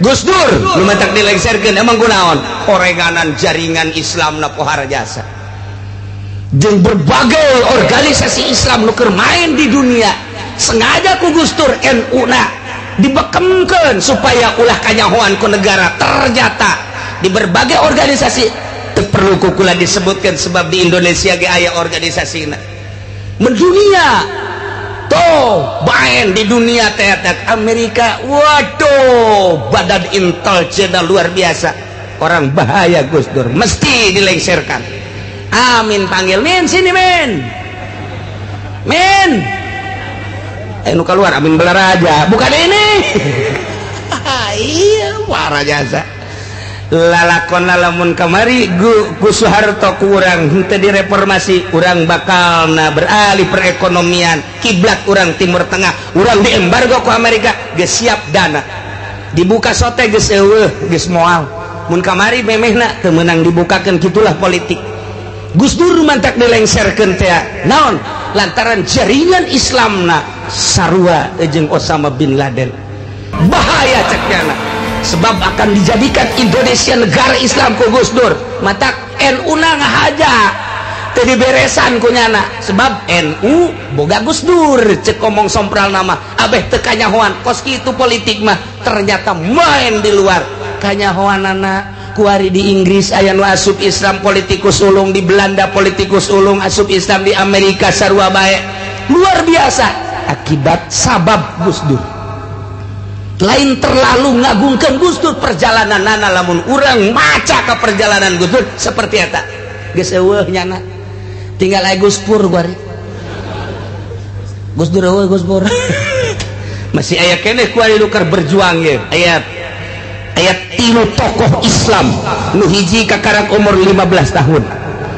Gus Dur nu matak dilengserkeun emang kunaon? Horenganan jaringan Islam na pohara jasa. Jeung berbagai organisasi Islam nu keur main di dunia sengaja ku Gus Dur NU na dibekemkeun supaya ulah kanyahoan ku negara. Ternyata di berbagai organisasi teu perlu kukula disebutkan sebab di Indonesia ge aya organisasina mendunia tuh baen di dunia teh Amerika, waduh badan intelijen luar biasa, orang bahaya Gus Dur mesti dilengserkan. Amin panggil min sini min min nu keluar amin belaraja bukan ini. Iya warah jasa lalakon lamun kamari ku Soeharto kurang henteu direformasi urang bakalna beralih perekonomian kiblat urang Timur Tengah, urang diembargo ku Amerika geus siap dana dibuka sote geus eueuh geus moal mun kamari memehna teu meunang dibukakeun. Kitulah politik. Gus Dur mantak dilengserkeun teh naon lantaran jaringan Islamna sarua jeung Osama bin Laden. Bahaya cek nyana sebab akan dijadikan Indonesia negara Islam ku Gus Dur. Matak NU na ngahaja teu diberesan ku nyana sebab NU boga Gus Dur cek omong sompral nama abeh teu kanyahoan kos kitu politik mah. Ternyata main di luar kanyahoanana. Kuari di Inggris aya nu asup Islam politikus ulung, di Belanda politikus ulung asup Islam, di Amerika sarua bae. Luar biasa akibat sabab Gus Dur. Lain terlalu ngagungkeun Gus Dur perjalananana lamun urang maca ka perjalanan Gus Dur seperti eta. Geus eueuh nyana. Tinggal aya Gus Pur kuari. Gus Dur eueuh Gus Pur. Masih aya keneh kuari nu keur berjuang ye. Aya tilu tokoh Islam nu hiji kakarak umur 15 tahun,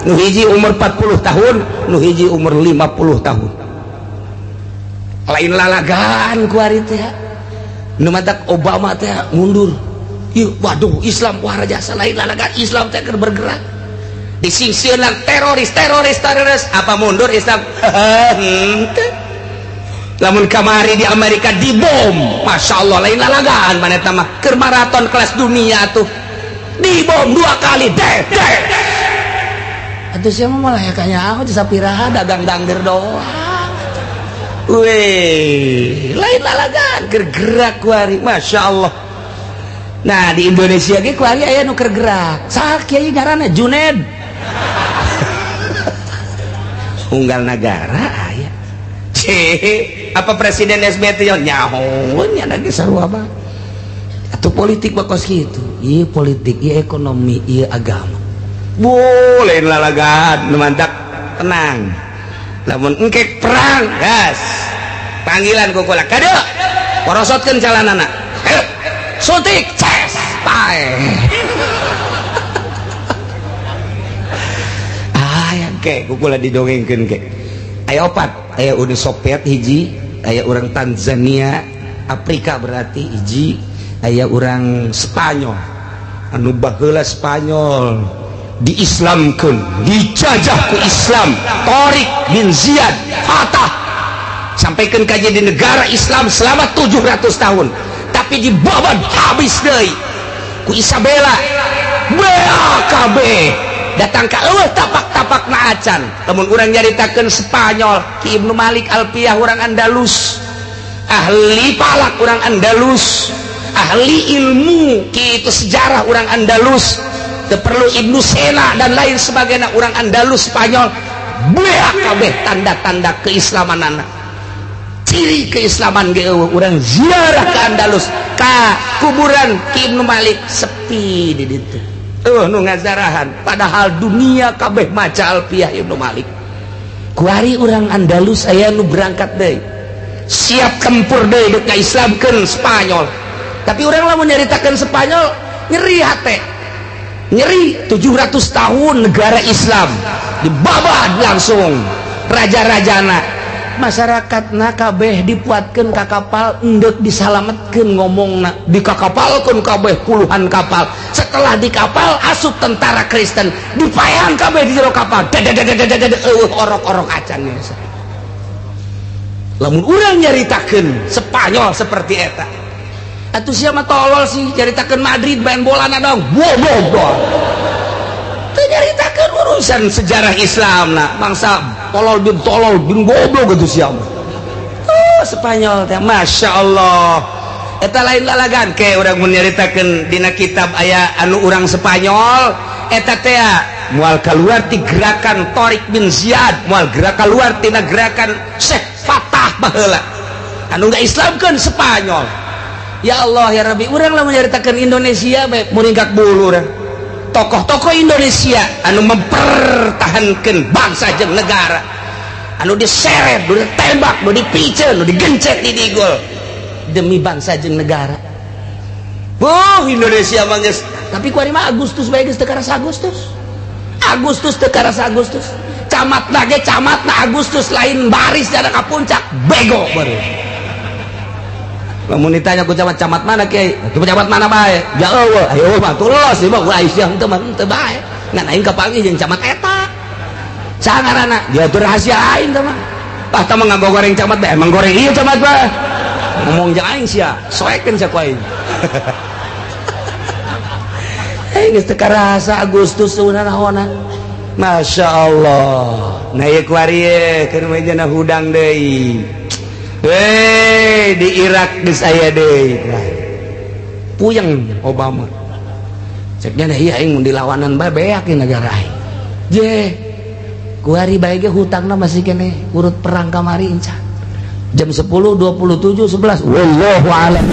nu hiji umur 40 tahun, nu hiji umur 50 tahun. Lain lalagan kuari teh. Nu matak Obama teh mundur. Ih, waduh Islam wah jasa lain lalagan Islam teh keur bergerak. Disingsieunan teroris teroris teroris apa mundur Islam? Henteu. Lamun kamari di Amerika dibom, Masya Allah lain lalagan mana mah keur maraton kelas dunia tuh dibom 2 kali deh deh. Atuh sia mah malah kayaknya aku sapiraha dagang dangder doang. Weh, lain lalagan keur gerak kuari, Masya Allah. Nah di Indonesia ge kuari aya nu keur gerak. Saha kiai ngaranna Juned. Unggal nagara aya. Apa Presiden SBY nyaho nya lagi sarua mah. Atuh politik mah kos kitu. Ieu politik, ieu ekonomi, ieu agama. Boleh lalagan nu mantak tenang. Lamun engkek perang, gas. Panggilan ku kula kade. Porosotkeun calanana. Suntik, ces, pae. Aya ke ku kula didongengkeun ke. Aya opat, aya Uni Soviet hiji, aya urang Tanzania, Afrika berarti hiji, aya urang Spanyol. Anu baheula Spanyol diislamkeun, dijajah ku Islam, Tariq bin Ziyad Fatah. Sampaikan ka jadi negara Islam selama 700 tahun. Tapi dibabat habis deui ku Isabella. BAKB datang ka eueuh tapak-tapak na acan. Lamun urang nyaritakeun Spanyol, Ki Ibnu Malik Alpiyah urang Andalus, ahli palak urang Andalus, ahli ilmu kitu sejarah urang Andalus, teu perlu Ibnu Sena dan lain sebagainya urang Andalus Spanyol. BAKB tanda-tanda keislamanana. Ciri keislaman ge eueuh urang ziarah ke Andalus, ka kuburan Ki Ibnu Malik sepi di ditu. Eueuh nu ngazarahan padahal dunia kabeh maca Alfiyah Ibnu Malik. Kuari urang Andalus aya nu berangkat deui. Siap tempur deui deuk ngaislamkeun Spanyol. Tapi urang lamun nyaritakeun Spanyol nyeri hate. Nyeri 700 tahun negara Islam dibabad langsung raja-rajana. Masyarakatna kabeh dipuatkeun ka kapal endek disalametkeun ngomongna dikakapalkeun kabeh puluhan kapal. Setelah di kapal asup tentara Kristen dipaehan kabeh di jero kapal. Eueuh orok-orok acan nya. Lamun urang nyaritakeun Spanyol seperti eta. Atuh sia mah tolol sih nyaritakeun Madrid main bola na dong. Bodoh. Teu nyaritakeun urusan sejarah Islam na bangsa tolol bin goblok gitu sia mah. Oh, Spanyol teh Masya Allah. Eta lain lalagan ke urang mun nyaritakeun dina kitab aya anu urang Spanyol eta teh moal kaluar ti gerakan Tariq bin Ziyad, moal gerak kaluar tina gerakan Syekh Fatah baheula. Anu ngaislamkeun Spanyol. Ya Allah ya Rabbi, urang lamun nyaritakeun Indonesia bae muringkak bulu urang. Tokoh-tokoh Indonesia anu mempertahankan bangsa jeung negara anu diseret, nu ditembak, nu dipiceun, nu digencet di digol demi bangsa jeung negara. Buh, Indonesia mah geus, tapi kuari mah Agustus bae geus teu karasa Agustus. Agustus teu karasa Agustus. Camatna ge camatna Agustus lain baris jana ka puncak, bego baru. Lamun ditanya ku camat, camat mana kiai? Camat mana bae? Ya eueuh, ayo mah tulos ieu mah Aisyah henteu mah henteu bae. Ngan aing kapanggih jeung camat eta. Saha ngaranna? Dia tuh rahasia aing teh mah. Tah tah mah ngagoreng camat bae, emang goreng ieu camat bae. Ngomong jeung aing sia, soekeun sia ku aing. Aing geus teu karasa Agustus naonna. Masya Allah. Nah ieu kuari ye keur mejana hudang deui. Hei, di Irak geus aya deui. Puyeng Obama. Ceknya dah iya aing mun dilawanan bae beak di negara aing. Je. Kuari bae ge hutangna masih keneh urut perang kamari encan. Jam 10.27.11. Wallahu a'lam.